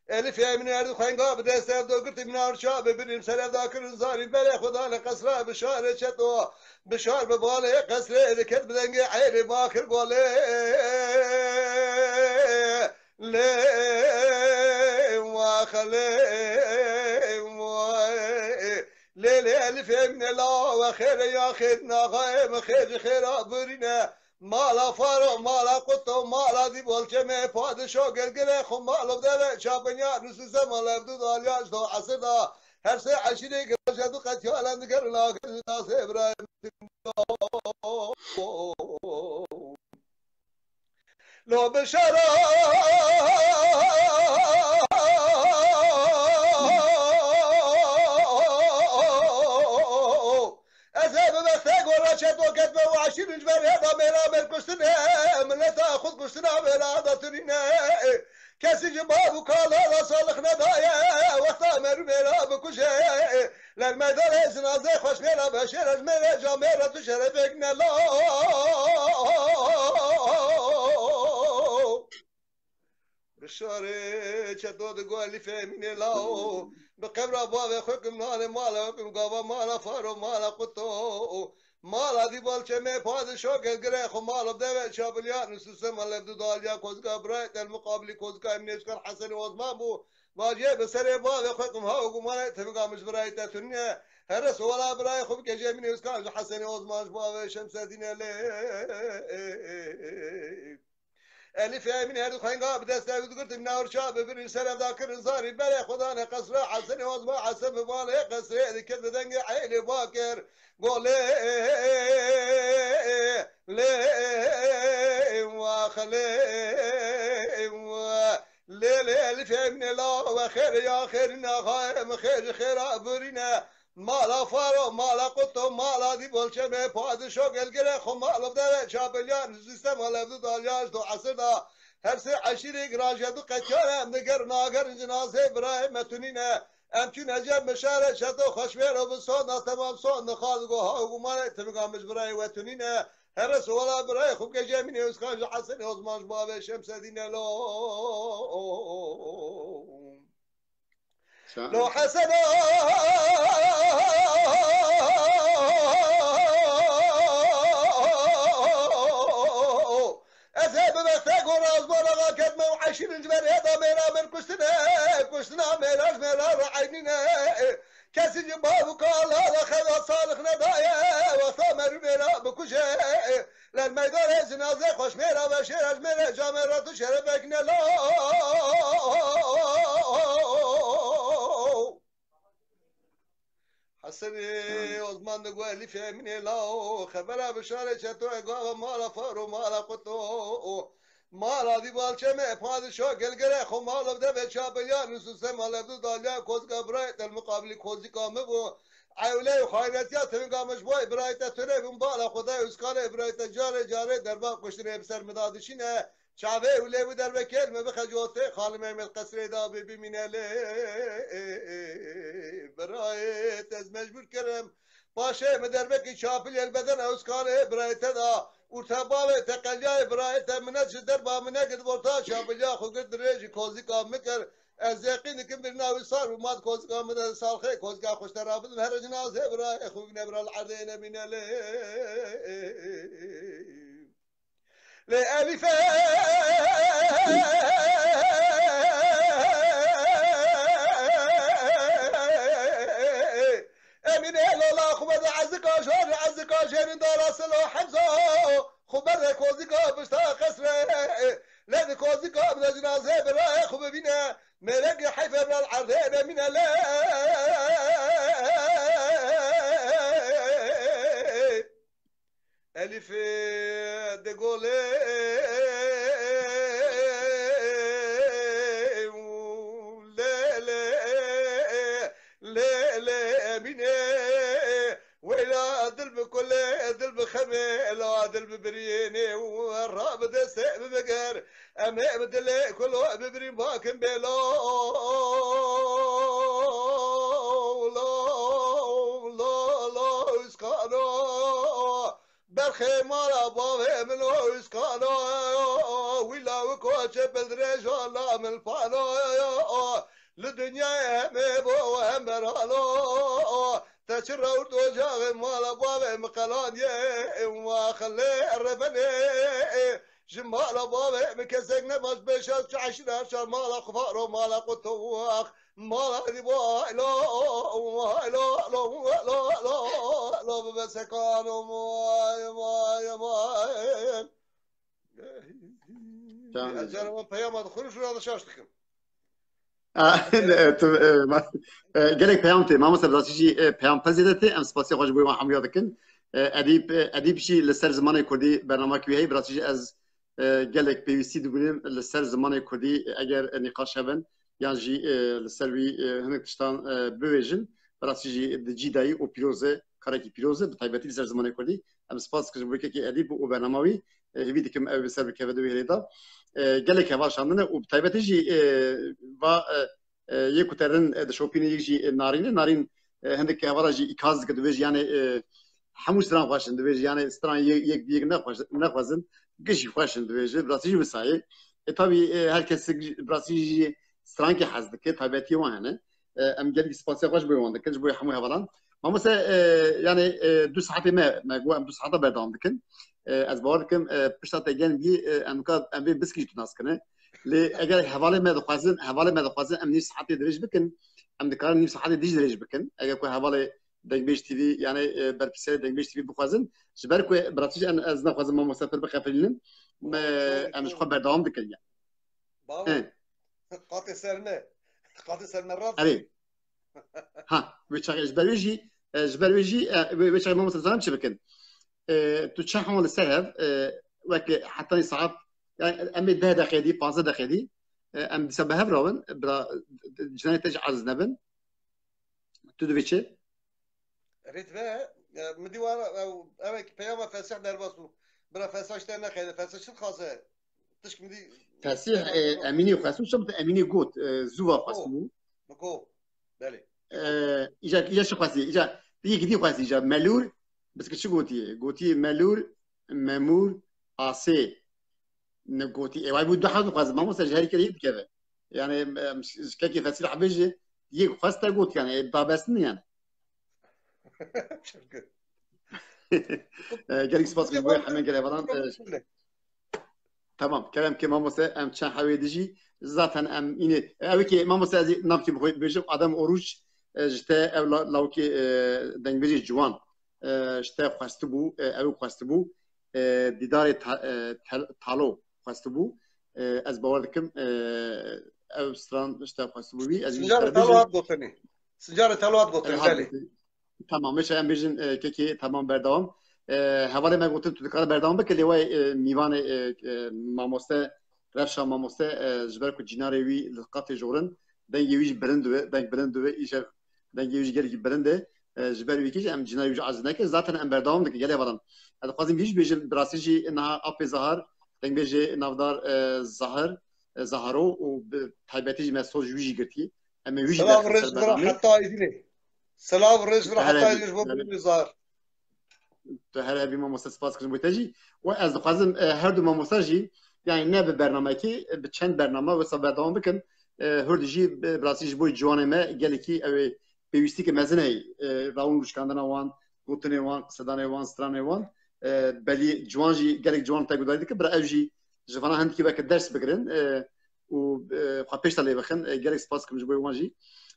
Elîf Emîn erdi xwenga bi dest ev do girti minar çabe birin serev da kirin zarî berê xwe da li qesra bi şarê çeto. Bi şar bi balê qesrê diket bi dengê eyrê bakir golê. Lê waxlê lê lê elifê min e la we xêre ya xêr naxayê min xêr ji xêra birîne. Mala faro, mala quto, mala dî bolçemê padişo gelgirê xwe mal û deve çabinya nususe mal evdu dalya ji do esir da. Her sê eşîrê giraje du qetiyalen digerin agir nasê Îbrahîm. Lo bi şero ez ê bi bextê gora çeto ketme û eşîr ji ber hêda mêra mêr kuştine, mileta xud kuştina mêra da tunîne. Kesî ji bav û kala ra salix nedaye, wexta merû mêra bikuje. Ler meydanê zinazê xweş mêra beşêre ji mêre camêre tu şerefek nela. Bi şarê çeto digo Elîfê Emînê lao. Bi qebra bavê xwe kim nanê mala xwe kim gava mala faro mala quto. Mala dî balçemê padişo gelgirê xwe mala deve çabiliya nususe mala du daliya kozga birayê tel muqabilî kozga Emînê Özkan Hesenê Osman bû. Vaciyê bi serê bavê xwe qim ha û gumanê tevga min ji birayê te tune. Here sola birayê xwe bike jê min êskan ji Hesenê Osman ji bavê Şemsedîne lê. Elîfê Emîn her du xenga bi dest ew digirtin navir çav bi birin serev da kirin zarî berê xwe dane qesra Hesenê Osman Hesen bi balê qesrê dikir bi dengê eylê bakir. Golê lê waxlê. Lê lê elîfê min ê la we xêr ya xêrîna xayê min xêr ji xêra birîne. Mala faro, mala quto, mala dî bolçemê padişo gelgirê xwe mala dere çapeliyan sistema levdu dalyan ji do esir da. Her sê eşîrî giraje du qetiyane em digerin agerin cinazê birayê me tunîne. Em çûne cem mişare çeto xweşmêro bi sonda temam sond nixaz go ha û gumanê timiga min ji birayê we tunîne. Here sola birayê xwe bike cemînê Ozkan ji Hesenê Osman ji bavê Şemsedîne lo. Lo Heseno. Ez ê bi bextê gora ez bona ketme û eşîrin ji ber hêda mêra min kuştine, kuştina mêra ji mêra re eynîne. Kesî ji bav û kala re xewa salix nedaye, wexta merû mêra bikuje. Ler meydanê cinazê xweş mêra ve şêra ji mêre camê re tu şerefek ne la. Hesenê Osman digo Elîfê Emînê lao, xebera bi şarê çeto e gava mala faro mala quto. Mala dî balçemê padişo gelgere xwe mala bi devê çapeliya nususe mala du dalya kozika birayê tel muqabilî kozika min bû. Ewlê û xaynetiya tevînga min ji bo birayê te tune bûn bala xwe dayê û skalê birayê te carê carê derba kuştinê bi ser min da dişîne. Çavê û lê wî derbekê li me bixe cotê, xalim Ehmed qesrê da bê bimîne lê. Birayê te ez mecbûr kirim. Paşê min derbekî çapilê li beden Ewskanê birayê te da. Û te bavê te qelyayê birayê te mine ji derba mine girt borta çapilya xwe girt dirêjî kozika min kir. Ez yeqîn dikim birina wî sar bû mat kozika min de salxê kozika xwe ji te rabidim here cinazê birayê xwe bîne bira li erdê nemîne lê. Lê Elîfe Emîne lola xwe berde ezika jor ezika jêrin dara silo Hemza xwe berde kozika pişta qesre lê di kozika bide cinazê birayê xwe bibîne mêrengê heyfe bira li erdê nemîne lê. Elîfê di golê û lê lê lê lê Emînê. Weyla dil bi kulê, dil bi xemê, la dil bi birînê û rabide se bi biger. Em ê bi dilê kulo bibirîn bakin bê lo, lo, lo, lo, Uskano. Berxê mala bavê min o Uskano. Wî lawiko çe bildirêjo la min pano. Li dinyayê hem ê bo hem beralo. Te çi rewt ocaxê mala bavê min qelandiye. Ê wa xelê rebenê. Ji mala bavê min kesek nebaş beşa çaşira çar mala xufaro mala qutowax mala di vay lo vay lo lo lo lo lo bibe sekano vay vay vay. Tamam. Ez cara wan peyama dixwin û şuna da şaş dikim. Ah, ne, tu, e, ma-, e, gelek peyam tê. Mamoste, bi rastî jî, e, peyam pir zêde tê. Em spasiya xwe ji bo wan hemûya dikin. E, Edîb, e, Edîb jî li ser zimanê kurdî bernamekî wî heye. Bi rastî jî ez, e, gelek pêwîstî dibînim li ser zimanê kurdî, eger, e, nîqaş hebin, yan jî, e, li ser wî, e, hinek tiştan, e, bibêjin. Bi rastî jî di cî de yî û pîroz e, karekî pîroz e, bi taybetî li ser zimanê kurdî. Em spas dikin ji bo kekê Edîb û bernama wî. E, hêvî dikim ew ê ser bikeve di wê hêlê de. E, gelek heval şandine û bi taybetî jî, e, va, e, e, yê ku te rin, e, dişopîne, yek jî, e, Narîn e. Narîn, e, hindik hevala jî îkaz dike, dibêje, yanê, e, hemû stran xweş in, dibêje, yanê stran yek, yek bi yek nexweş-, nexwezin, giş jî xweş in, dibêje, bi rastî jî wisa ye. E, tabî, e, her kes bi rastî jî strankê hez dike, taybetiyê wan hene. E, em gelekî spasiya xwe ji bo wan dikin, ji bo hemû hevalan. Mamoste, e, yanê, e, du saetê me, me got em du saeta berdewam dikin. E, ez bawer dikim, e, pişta te gen bî, e, em ka, em vê biskî jî tu nas kine. Lê eger hevalê me dixwazin, hevalê me dixwazin em nîv saetê dirêj bikin, em dikarin nîv saetê dî jî dirêj bikin. Eger ku hevalê Dengbêj T V, yanê, e, berpirsiyarê Dengbêj T V bixwazin, ji ber ku bi rastî jî en-, ez naxwazim mamoste pir bixefilînim, me, em ji xwe berdewam dikin ya. Bavo. He. Qatê ser ne. Qatê ser ne rast. Erê. Ha, wê çaxê ji ber wê jî, e, ji ber wê jî, e, wê, wê çaxê mamoste zanim çi bikin? E, tu çend hon li ser hev, e, weke hetanî saet, yani em ê deh deqê dî, panzdeh deqê dî, e, em dîsa bi hev rawin, bira, cinayê te jî aciz nebin. Tu divê çi? Rêt ve, e, min dî wan, e, ew, ew peyama Fesih derbas bû. Bira Fesih işte ne xeyde, Fesih çi dixwaze? Tişk min dî Fesih, e, Emînî xwestibû, çi bi Emînî got, e, zû va xwestibû. Min got, belê. E, îca, îca çi xwestî? Îca, yekî dî xwestî, îca melûr, biskî çi gotiye? Gotiye melûr, memûr, asê. Ne gotî, ê, way bû du hev dixwazin, mamoste ji herî kerê yek dikeve. Yani, em, ji kekê Fesîl Ebê jî yek xwest te got, yani, ê, babestin yani. E, gelek spas, ji bo hemen gelek falan, e, tamam, kerem ke mamoste, em çend hewê dijî, zaten em îne, e, ew ki mamoste ez ê navkî bi xwe bêjim, Adem Oruç, e, ji te ew la-, lawkê, e, dengbêjê ciwan, e, ji te xwestibû, e, ew xwestibû, e, dîdarê ta-, e, tel-, talo xwestibû. E, ez bawer dikim, e, ew stran ji te xwestibû bî. Ez Sincarê talo hat gotinê. Sincarê talo hat gotinê, belê. Tamam, meşe em bêjin, e, kekê, tamam, berdewam. E, hevalê me gotin, tu dikare berdewam bike, lê wê, e, mîvanê, e, e, mamoste, Revşa mamoste, e, ji ber ku cînarê wî li qatê jorin, dengê wî jî bilind dibe, deng bilind dibe, îşev dengê wî jî gelekî bilind e. E, ji ber wî kî jî em cînarê wî jî aciz neke. Zaten em berdewam dikin, gelê hevalan. Ez dixwazim vî jî bêjim, bi rastî jî niha apê Zahar, Dengbêjê navdar, e, Zahir, e, Zaharo û bi taybetî jî mesaj wî jî girtiye. Em ê wî jî Silav derxin rêz ser vir a bernamê. Heta Êdînê. Silav rêz vir a Her heta hebî, Êdînê ji bo her bûnê Zahir. Tu her hebî mamoste, spas kirim bo te jî. Û ez dixwazim, e, her du mamoste jî, yani ne bi bernamekî, e, bi çend bername wisa berdewam bikin. E, her du jî bi, bi rastî ji bo ciwanê me gelekî ew ê pêwîstîke mezin heye. E, rawin û rûşkandina wan, gotinê wan, qisedanê wan, stranê wan. E, belî ciwan jî gelek ciwan te gudarî dike. Bira ew jî ji vana hindikî weke ders bigirin. E, û, e, xwe pêş de lê bixin. E, gelek spas dikim ji bo wan jî.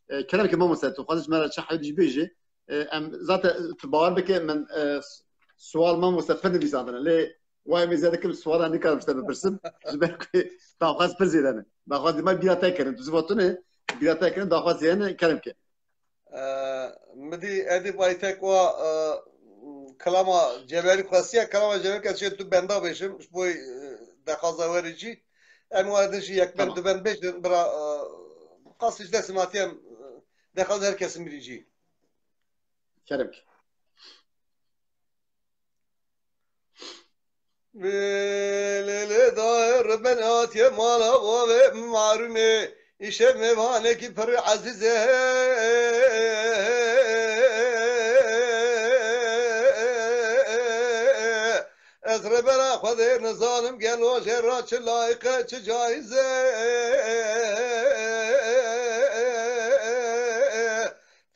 E, kerem ke mamoste, tu xwazî ji me re çi hewdî jî bêjî. E, em zaten tu bawer bike min, e, s-, sual mamoste pir nivîsandine. Lê wayê min zêde kim suala nikarim ji te bipirsim. Ji ber ku daxwaz pir zêde ne. Daxwaz dîma bîra te kirin. Tu ziva tune, bîra te kirin, daxwaz zêde ne, kerem ke. E, min dî Edîb Aytek wa, e, kilama Cebelî xwestiye, kilama Cebelî ke çê tu benda bêjim, ji bo, e, dexwaza werê cî. Em wa din jî yek bend Tamam. du bend bêjin, bira, e, qasî ji destê me hatiye, em, e, dexwaza her kesî mirî cî. Kerem ke. Lê, lê, lê, dayê, ribin hatiye mala bavê marûmê, îşev mêvanekî pir ezîz e. Ez ribera Xwedê nizanim gelo jê ra çi layîq e, çi cayîz e.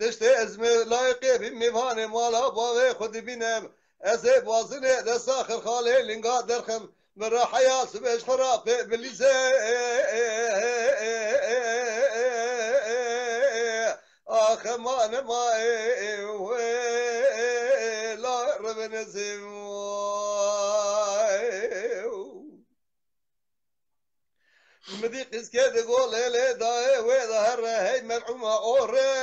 Tiştê ez me layîqê bî mêvanê mala bavê xwe dibînim. Ez ê bazinê desta xirxalê linga derxim. Min re heya sibê ji xwe re pê bilîze. Axe ma nema ê wê la ribin ez ê wê. Min dî qîzkê di golê lê dayê wê de here hey mel'ûma orê.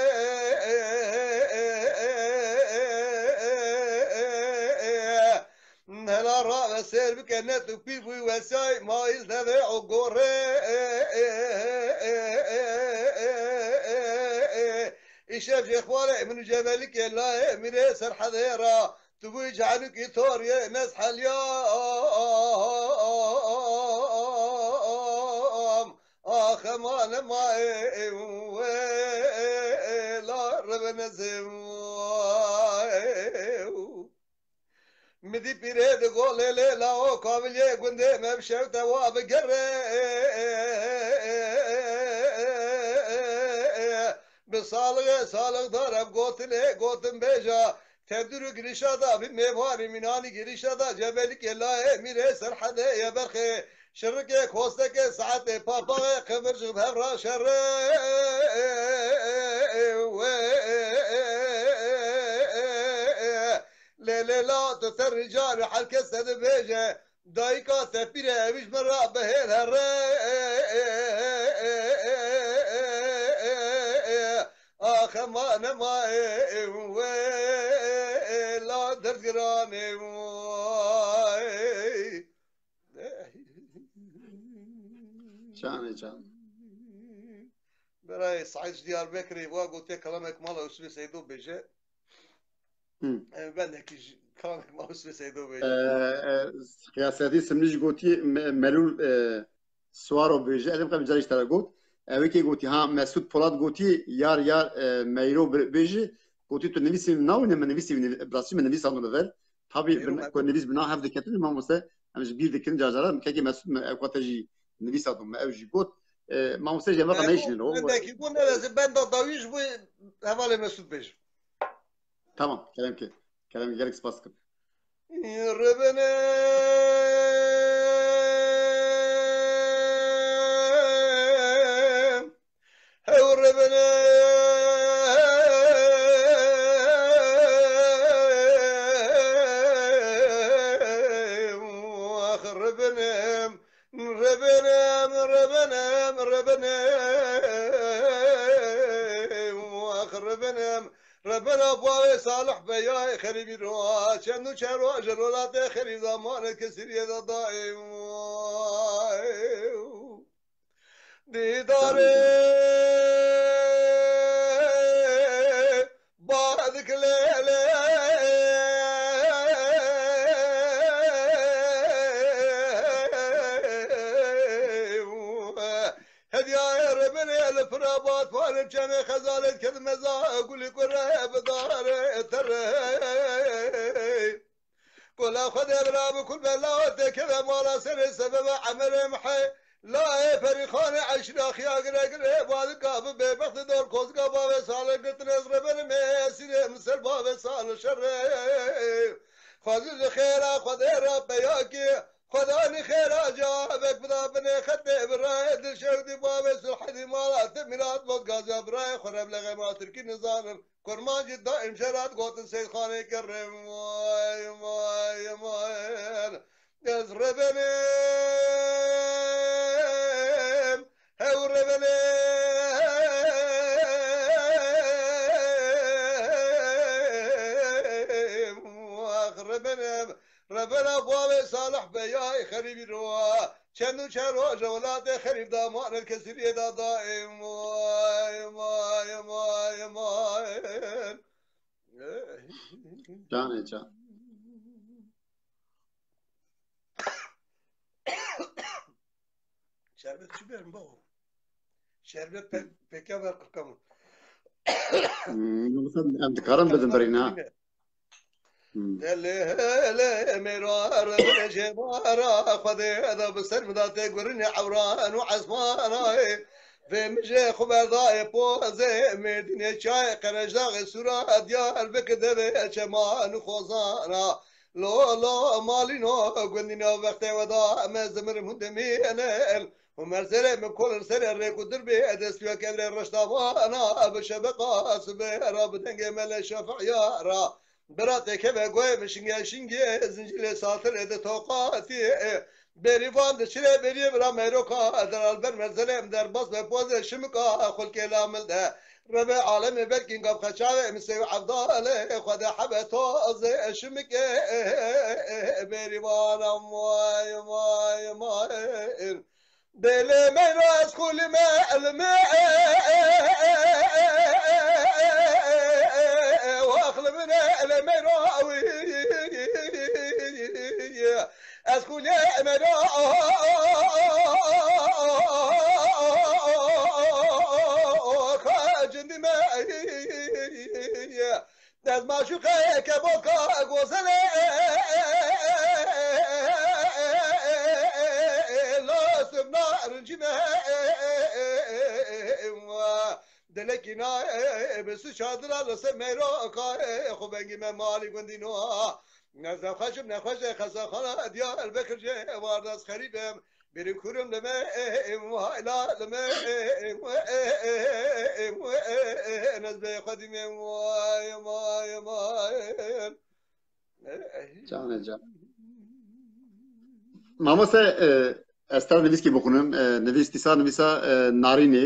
Hela rave sêr bike ne tu pîr bûyî wesayî mayîl devê o gorê. Îşev jê xwarê min û Cebelikê layê mîrê Serhedê ra. Tu bûyî cehlûkî toriyê nezhelya. Axe ma nema ê wê la ribin ez ê wê. Mi dî pîrê di golê lê lawo kaviliyê gundê me bi şewte wa bigere. Bi salixê salixdar ev gotinê gotin bêja. Tevdûr û girîşa da bi mêvanî mînanî girîşa da Cebelikê layê mîrê Serhedê ye berxê. Şirikê kostekê saetê papaxê qimir ji hev ra şerê. Lê lê la tu ser rica li her kes te dibêje. Dayika te pîre evî ji min re bihêl here. Axe ma nema ê wê la derdgiranê wê. Canê can. Berayê Saîd ji Diyarbekirê wa gotiye kelamek mala Yusufê Seydo bêje. Hı. Em bendekî ji kelamek mala Yusufê Seydo bêje. E, e, Xiyasetî Simlî jî gotî me-, Melûl, e, Suwaro bêje. Ez ê bixem carê ji te re got. Ew ê kê gotî ha Mesûd Polat gotî yar yar, e, meyro bi-, bêje. Gotî tu nivîsî navîne min nivîsî nivî-, bi rastî min nivîsandin li vir. Tabî Êro bin-, me ku nivîs bina hev diketin mamoste. Em ji bîr dikin car caran. Kekê Mesûd me ew kate jî nivîsa dû me ew jî got. E, mamoste jî em veqa neyşînin o. Bendekî bû nereze benda dawî ji bo hevalê Mesûd bêjim. Tamam, kerem ke. Kerem ke, gelek spas dikim. Ribine. Hew ribine, ax ribine, ribine, ribine, ribine, ax ribine, ribine, bavê Salih Beyayê xerîbî ro, çend û çer roje rolatê xerî zamanê kesiriyê de dayê. Dîdarê badik lê lê. Çemê xezalê dikevin meza, gulî kure bi darê terê. Kola Xwedê bira bi kul bela te keve mala serê sebebe emerê mihê. Layê perîxanê eşîra xiya gire gire, badika bi bêbextê dor kozika bavê salê girtin ez reberim ê esîrê min ser bavê salê şerê. Xwezî ji xêra Xwedê re peyakî, Xwedanî xêra cevabek bida binê xetê bi rayê dil şewdî bavê sulhedî mala te mîrat bot gaza bi rayê xwe revlexê ma tirkî nizanin. Kurmancî daîm jerat gotin Seyxanê kerrê. Vay, vay, vay. Ez rebenim, hew rebenim, wax rebenim. Rebena bavê Salih Beyay xerîbî rowa. Çend û çend roja welatê xerîb da, ma ne kesiriyê da daîm. Vay, vay, vay, vay. Canê can. Şerbet çi berim babo? Şerbet pe peke ver qirka min. Hmm, em dikarin bidin birîna. Hmm. Delê hele mêra rebine jê bara Xwedê da bi ser min da tê gurinê ewran û esmanayê. Vê min jê xwe berdayê pozê Mêrdînê çayê Qerejdaxê Sûra Diyarbekir devê çeman û xozana. Lo lo malîno gundîno vextê we da me zimirim hûn demînin. Û merzerê min kolin serê rêk û dir bê destûya kevrê reşta vana bi şebeqa sibê ra bi dengê melê şefiya ra. Bira têkeve goyê min şingê şingê zincîlê satilê di toqatî. Bêrîvan di çirê bêriyê bira meyroka delal ber merzelê em derbas be pozê şimika xulkê lamil de. Rebe alemê belkî gav xeçavê em sêv evdalê xwe de hebe tozê şimikê bêrîvan em vay vay vay. Dê lê meyra ez xûlî me elime. Wax li min elime rawî. Ez xûlî meyra ka cindî me. Ez maşuqe keboka gozele la sibna rincime. Delekî na bi su çadira li ser meyroka xwe vengî me malî gundî no. Ez nexweşim nexweşê xesaxana Diyarbekir jê wardas xerîbim. Bêrî kurim li me, em, hayla li me, em, em, em, ez bê xwedî me, vay, vay, vay. Canê can. Mamoste, e, ez te nivîskî bixwînim, e, nivîs dîsa nivîsa, e, Narînê.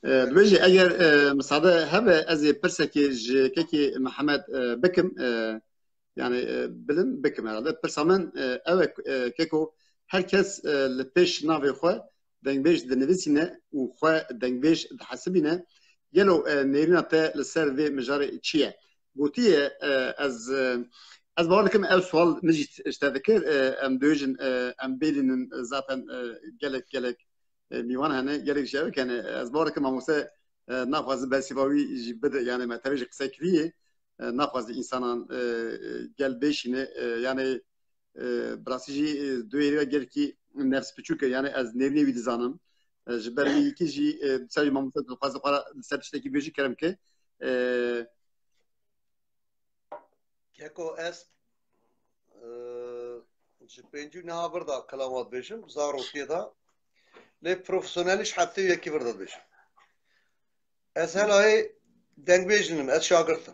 E, dibêjî eger, e, misade hebe ez ê pirsekê ji kekê Mihemed, e, bikim, e, Yani, e, bilim bikim herhalde. Pirsa min, e, ew e, e, keko, her kes, e, li pêş navê xwe dengbêj dinivîsîne û xwe dengbêj dihesibîne. Gelo, e, nêrîna te li ser vê mijarê çi ye? Gotiye, e, ez, e, ez bawer dikim ew sual min jî ji te dikir, e, em dibêjin, e, em bêlînin, e, zaten, e, gelek, gelek, e, mîwan hene, gelek ji ew hene. Ez bawer dikim mamoste, e, naxwaze bersiva wî jî bide, yani me tevê jî qise kiriye. E, naxwaze însanan, e, e, gel bêşîne, e, yani, e, bi rastî jî, e, duyêrî ve gelkî nefs piçûk e, yani ez nêrînê wî dizanim. E, ji ber wî yekî jî, e, ser jî mamoste dixwaze xwe re li ser tiştekî bêjî kerem ke. E, Keko ez, e, ji pêncî niha vir de kelama dibêjim, zarokê de. Lê profesyonelî ji heftê û yekî vir de dibêjim. Ez helayê dengbêj ninim, ez şagirt im.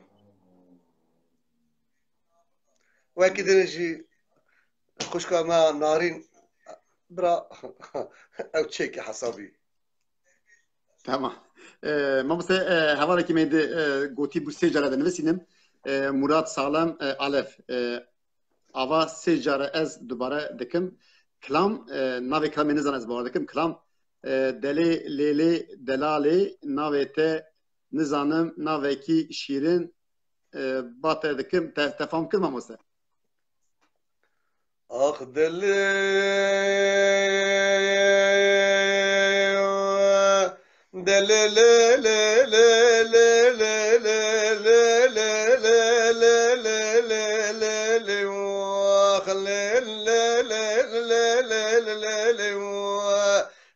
Wekî din jî xwişka me Narîn bira ew çêke hesabî. Tamam. E, mamoste, e, hevalekî me di, e, gotî bû sê cara dinivîsînim. E, Murat Salem, e, Alef. E, ava sê cara ez dubare dikim. Kilam, e, navê kilamê nizan ez bawer dikim. Kilam, e, delê, lêlê, delalê, navê te nizanim, navekî şîrin, e, ba te dikim. Te, te fam kir mamoste? Ax delê, delê, lê, lê,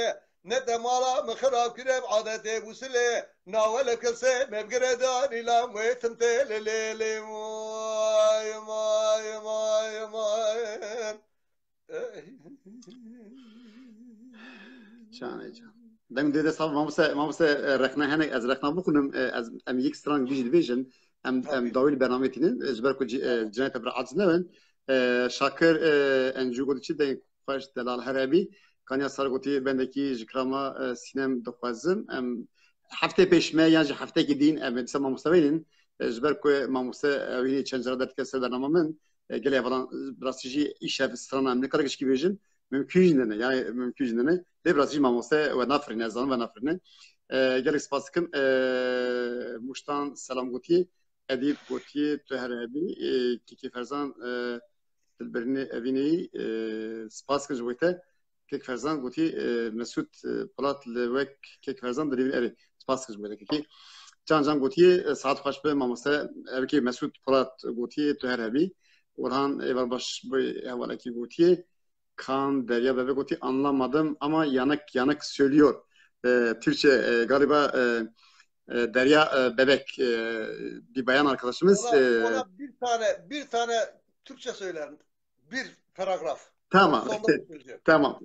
ye. Ne te mala min xirab kire bi adetê bûsilê. Nawe le kilsê me bigire danî la wê tim tê lê lê lê. May, may, may, may. Canê can. Deng dê dest mamoste, mamoste, e, rexne hene, ez rexna bixwînim, e, ez, em yek stran jî dibêjin, em, em dawî li bernameyê tînin, e, ji ber ku cî-, e, cinayete bir aciz nebin. E, Şakir, e, Encû got çi deng xweş delal her hebî. Kanya Sar gotî bendekî ji kirama, e, Sînem dixwazim. Em heftê pêş me yan jî heftekî dîn em ê dîsa mamoste bînin. E, ji ber ku mamoste ew hînî çend cara derdikeve ser bernama min. E, gelê hevalan, e, bi rastî jî îşev strana em nikare gişkî bêjin. Mimkûn jî nene, yani mimkûn jî nene. Lê bi rastî jî mamoste we nafirîne, ez zanim we nafirîne. E, gelek spas dikim. E, Muştan selam gotiye. Edîb gotiye, tu her hebî. E, Kekê Ferzan, e, dilbirînê evîneyî, e, spas dikim ji bo te. Kek Ferzan gotî, e, Mesûd, e, Polat li wek Kek Ferzan dirîvin erê. Spas dikim ji bo te kekî. Can Can gotiye, e, saet xweş be mamoste. Evkê Mesûd Polat gotiye, tu her hebî. Orhan Êvar Baş bi hevalekî gotiye. Kaan Derya Bebek gotiye, anlamadım ama yanık yanık söylüyor. E, Türkçe, e, galiba, e, e, Derya, e, Bebek, e, bir bayan arkadaşımız. Ona, E, ona bir tane, bir tane Türkçe söyler. Bir paragraf. Tamam. Sonda söyleyeceğim. Tamam.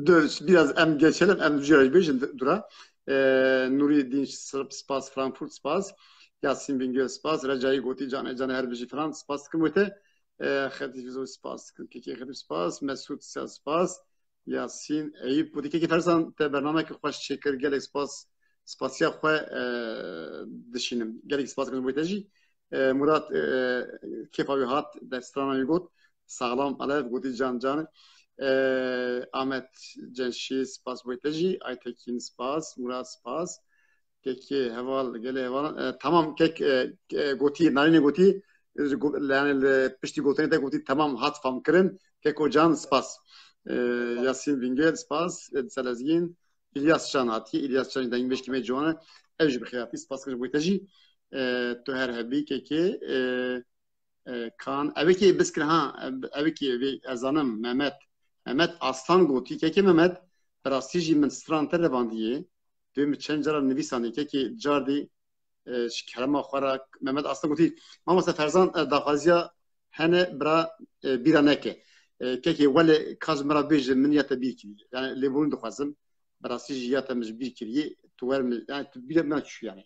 Dur, biraz em geçelim, em jî bêjin dura. Ee, Nuri Dinç Sırp spas, Frankfurt spas, Yasin Bingöl spas, Recai Goti, Can Can her bijî falan spas dikim wê te. Ee, Xetîf Fizo spas dikim, Kekê Xetîf spas, Mesut Sel spas, Yasin Eyüp Goti, Kekê Ferzan te bernameke xweş çêkir, gelek spas, spasiya xwe, e, dişînim. Gelek spas dikim wê te jî. E, Murat, e, kêfa wî hat, derstrana wî got. Sağlam Alev, gotî can can. E, Ahmet Cenşî, spas bo te jî. Aytekin, spas. Murat, spas. Kekê, heval, gelê hevalan. E, tamam, kek, e, e, gotî, Narînê gotî, e, go-, yani li piştî gotinê te gotî, tamam, hat fam kirin. Keko can, spas. E, Yasin Bingöl, spas. E, Selezgin. İlyas Can hatiye. İlyas Can dengbeşkî me ciwane. Ew jî bi xêr hatî. Spas kirin bo te jî. E, tu her hebî kekê. E, e, Kaan. Evekê biskir ha. Evekê vê ezanim Mehmet. Mehmet Aslan gotî. Kekê Mehmet. Bi rastî jî min stran te revandiye. Dê min çend cara nivîsanê. Kekê cardî, e, ji kerema xwe re Mehmet Aslan gotî. Mamoste Ferzan, e, daxwaziya hene bira, e, bîra neke. E, kekê wele ka ji min re bêje, min ya te bîr kiriye. Yani lêborîn dixwazim. Bi rastî jî ya te min ji bîr kiriye. Tu wer min, yani tu bîra min çû yani.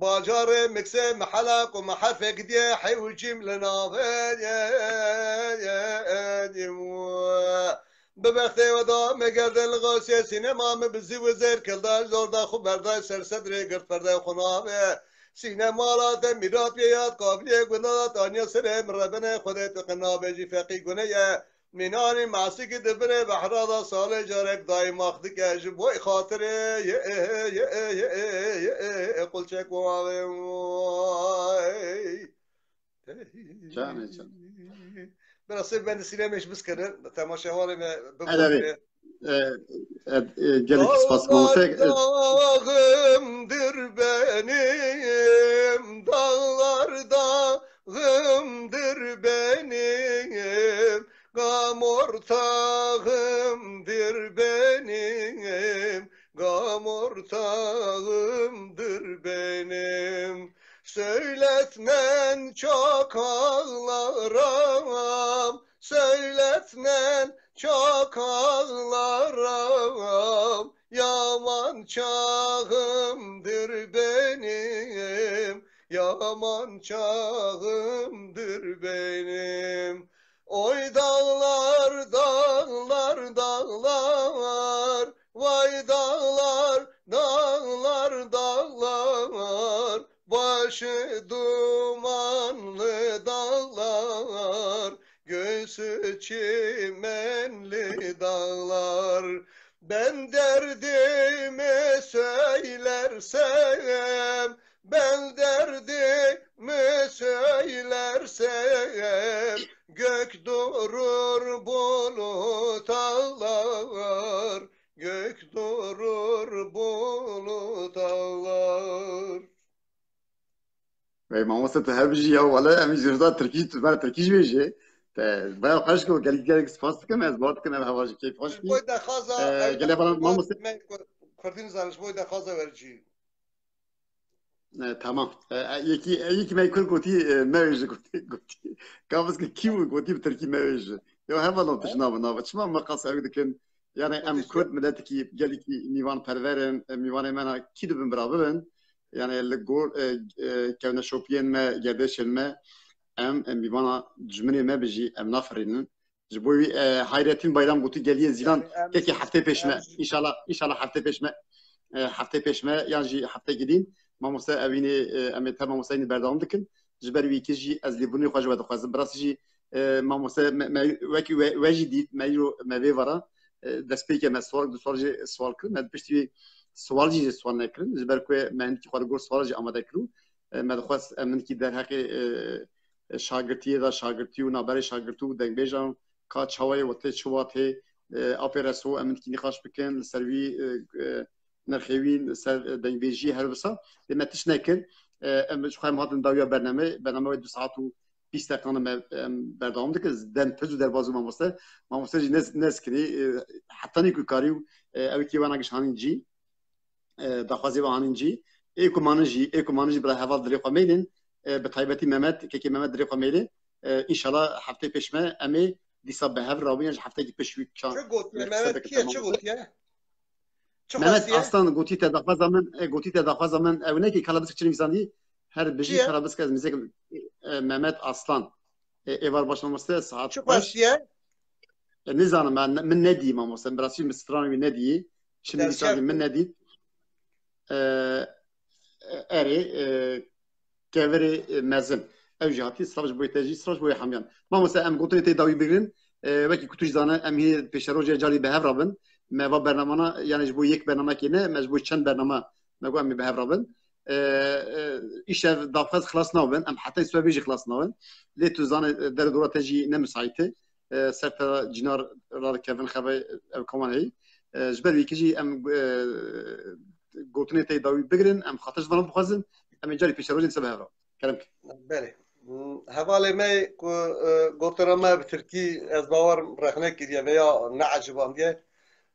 Bajarê Miksê mehela ku me herfek diye, hey û cîm li navê ye. Bi bextê we da me gerde li xasiyê sînema, me bi zî û zêr kilda, zor da xwe berdayê ser sedrê, girt perdeyê xwe navê. Sînema la te mîrat pê yad, qabiliyê gunda da taniya serê min rebene, Xwedê tu qe nabêjî feqî gune ye. Mînanî masîkî di binê behra da salê carek dayî max dike, ji bo xatirê ye, ye, ye, ye, ye, ye, qulçek wavê. Çane, çane. Biraz sê ben de sînemê ji biskene, temaşevanê me Edebî. bibûne. E, e, e, gelek spas. Dağlar Mawsek, e, dağımdır benim, dağlar dağımdır benim. Gam ortağımdır benim, gam ortağımdır benim. Söyletmen çok ağlarım, söyletmen çok ağlarım. Yaman çağımdır benim, yaman çağımdır benim. Oy dağlar, dağlar, dağlar, vay dağlar, dağlar, dağlar, başı dumanlı dağlar, göğsü çimenli dağlar. Ben derdimi söylersem, ben derdimi söylersem, gök durur bulut ağlar. E, mamoste tu her bijî ya wele em jî da tirkî tu bana tirkî jî bêjî. Te baya xweş ku gelek gelek spas dikim, ez bar dikim ev heval jî keyf xweş bî. Boy dexwaza E, gelek falan mamoste. Kurdîn zaniş boy dexwaza wercî. E, tamam. E, e, yekî, e, yekî me kur gotî, e, me ji gotî, gotî. Kavizke kî bû gotî bi tirkî me ji. Ya hevalon tu ji nava nava. Çima me qas ew dikin? Yani em Kurd miletekî gelekî mîvan perver in, e, mîvanê me na kî dibin bira bibin. Yani li gor, e, e, kevneşopiyên me, gerdêşên me, em, em mîvana dijminê me bijî, em nafirînin. Ji bo wî, e, Hayrettin Bayram gotî geliyê Zîlan Yani em kekê heftê pêş me. em Înşallah, înşallah heftê pêş me. E, heftê pêş me yan jî heftekî din. Mamoste evînê, e, em ê te mamoste evînê berdewam dikin. Ji ber wî kir jî ez lêbûrînê xwe ji we dixwazim. Bi rastî jî, e, mamoste me, me, wekî we, we jî dît, me îro me vê vara, e, destpêkê me swal, du swal jî swal kirin. Me piştî wî swal jî, jî swal nekirin. Ji ber ku me hindikî xwe li gor swal jî amade kirû. E, me dixwest em hindikî derheqê, e, e, şagirtiyê de, şagirtî û navberê şagirtî û dengbêjan ka çawa ye, wetê çi watê, e, apê reso em hindikî nîqaş bikin, li ser wî, e, e, nirxê wî, li ser, e, dengbêjiyê her wisa. Lê me tişt nekir. E, em ji xwe em hatin dawiya bername, bername wê du saet û bîst deqan me, em berdewam dikin. Dem piz û derbaz û mamoste. Mamoste jî nez-, nezikirî, e, hetanî ku karî û, e, ew kî wana giş hanîn cî. E, daxwazê ve anîn cî. Ê ku manin jî, ê ku manin jî bila heval dilê xwe meylin. E, bi taybetî Mehmet, kekê Mehmet dilê xwe meylin. E, înşallah heftê pêş me em ê dîsa bi hev rabin, yan ji heftekî pêş wî çan. Çi gotiye? Mehmet kî ye? Çi gotiye? Çi Mehmet xwestiye? Aslan gotî te daxwaza min, e, gotî te daxwaza min, ew nekî kalabisk çi nivîsandî? Her bijî kalabisk ez mizek, e, Mehmet Aslan. E, êvar baş mamoste, saet Çi baş. Xwestiye? E, nizanim, ben, min nedî mamoste, bi rastî min stran wî nedî. Çi nivîsandî min nedî. E, e, erê, e, kevirê, e, mezin. Ew jî hatî, silav ji bo te jî, silav ji bo hemiyan. Mamoste, em gotinê te dawî bigirin. E, wekî ku tu jî zane, em hê pêşerojê carî bi hev rabin. Me va bernamana, yani ji bo yek bernamekê ne, me ji bo çend bernama me got em ê bi hev rabin. E, e, îşev daxwaz xilas nabin, em heta sibê jî xilas nabin. Lê tu zane, e, der dora te jî ne misaît e. E, ser te cînar radikevin xeve ev kaman heyî. E, ji ber wî jî em, e, gotinê te dawî bigirin, em xatir ji van bixwazin, em ê carî pêşerojê dîsa bi hev re. Kerem ke. Belê. Hmm, hevalê me ku, e, gotina me bi tirkî ez bawer rexne kiriye veya ne ecibandiye.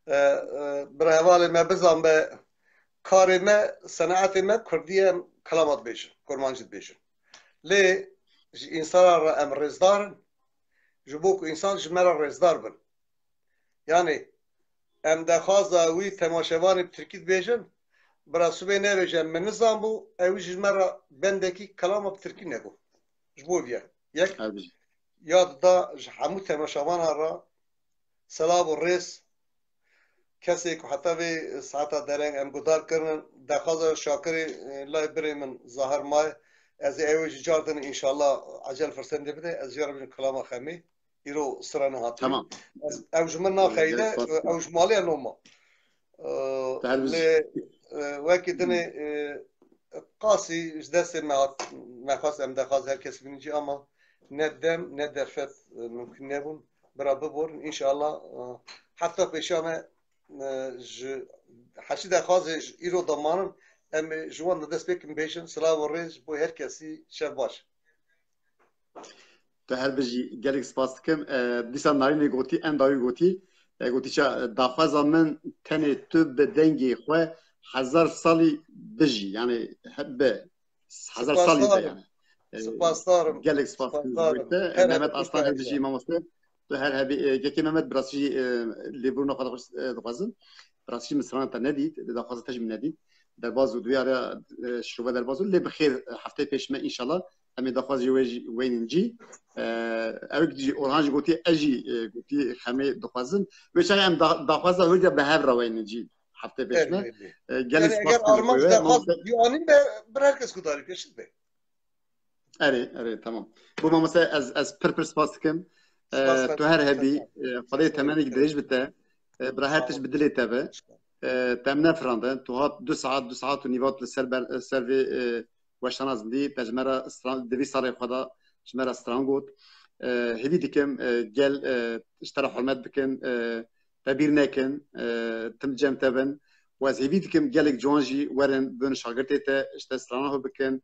E, e, bira hevalê me bizan be karê me, senaetê me kurdî ye, em kelama dibêjin, kurmancî dibêjin. Lê ji însana re em rêzdar in, ji bo ku însan ji me re rêzdar bin. Yani em dexwaza wî temaşevanê bi tirkî dibêjin, bira sibê nebêje min nizanbû, ew jî ji me re bendekî kelama bi tirkî negot. Ji bo vî ye. Yek, Her bijî. Ya dida ji hemû temaşevana re selav û rêz. Kesê ku heta vê saeta dereng em guhdar kirinin, dexwaza Şakirê, e, lay birê min Zahir May, ez ê ew ê ji car din înşallah ecel firsetê bide, ez jê re bêjim kilama xemê. Îro sira nehatî. Tamam. Ez, ew ji min naxeyde, Gelek spas. Ew ji malê ya noma. E, Te her bijî. Lê, e, wekî dinê, e, qasî ji destê me hat, me xwest em dexwaz her kes bînin cî ama ne dem, ne derfet, e, mimkun nebûn. Bira biborin, înşallah, e, hefta pêşiya me, e, ji heşî dexwazê ji îro damanin, em ê ji wan de dest pê kin bêjin, silav û rêz ji bo her kesî, şev baş. Tu her bijî, gelek spas dikim. E, dîsa Narînê gotî, en dawî gotî. E, gotî ça, e, daxwaza min tenê tu bi dengê xwe hezar salî bijî. Yani hep bi hezar salî be Spasdar im. Yani. E, Spasdar im. Gelek spas dikim ji bo te. E, Mehmet Aslan her bijî mamoste. Tu her hebî, e, kekê Mehmet, bi rastî jî, e, lêbûrina xwe dixwaz-, e, dixwazim. Bi rastî jî min strana te nedît, daxwaza te jî min nedît. Derbaz û duya re, e, şirove derbaz û lê bi xêr, e, hefteyê pêş me înşallah. Em ê daxwazê wê jî weynin cî. E, ew jî Orhan jî gotî, ez jî, e, gotî xemê dixwazim. Wê çaxê em da-, daxwaza wê de bi hev re weynin cî. Heftê pêş me. E, gelek spas dikim. Eger armanc daxwaz dianîn be, bir herkes gudarî pêşit be. Erê, erê, tamam. Bo mamoste ez, ez pir pir spas dikim. E, tu her hebî, e, Xwedê temenekî dirêj bi te. E, bira her tişt bi dilê te be. E, te min nefirandin. Tu hat du saet, du saet û nîvat li ser ber, ser vê, e, weşana zindî, te ji me re stran, di vî salê xwe de ji me re stran got. E, hêvî dikim, e, gel, e, ji te re hurmet bikin, e, te bîr nekin, e, tim cem te bin. Û ez hêvî dikim gelek ciwan jî werin, bin şagirtê te, ji te strana xwe bikin.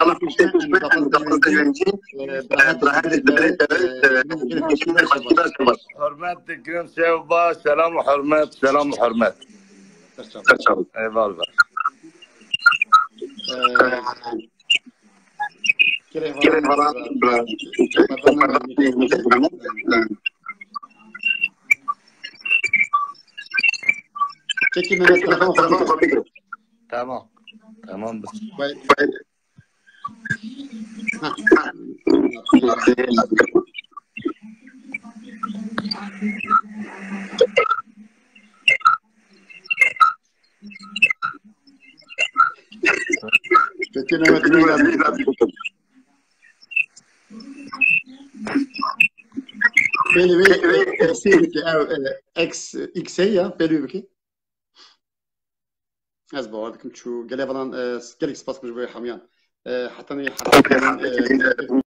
Hurmet dikim, şev baş, selam û hurmet, selam û hurmet. Eyvallah. Çekil Mehmet, telefon. Tamam. Tamam. Pêlê wê, e, X, e, X, e, X, X ya, pêlê wê bikî. Ez bawer dikim çû. Gelê hevalan, e, gelek spas ji bo hemiyan. E, heta nê, heta, e,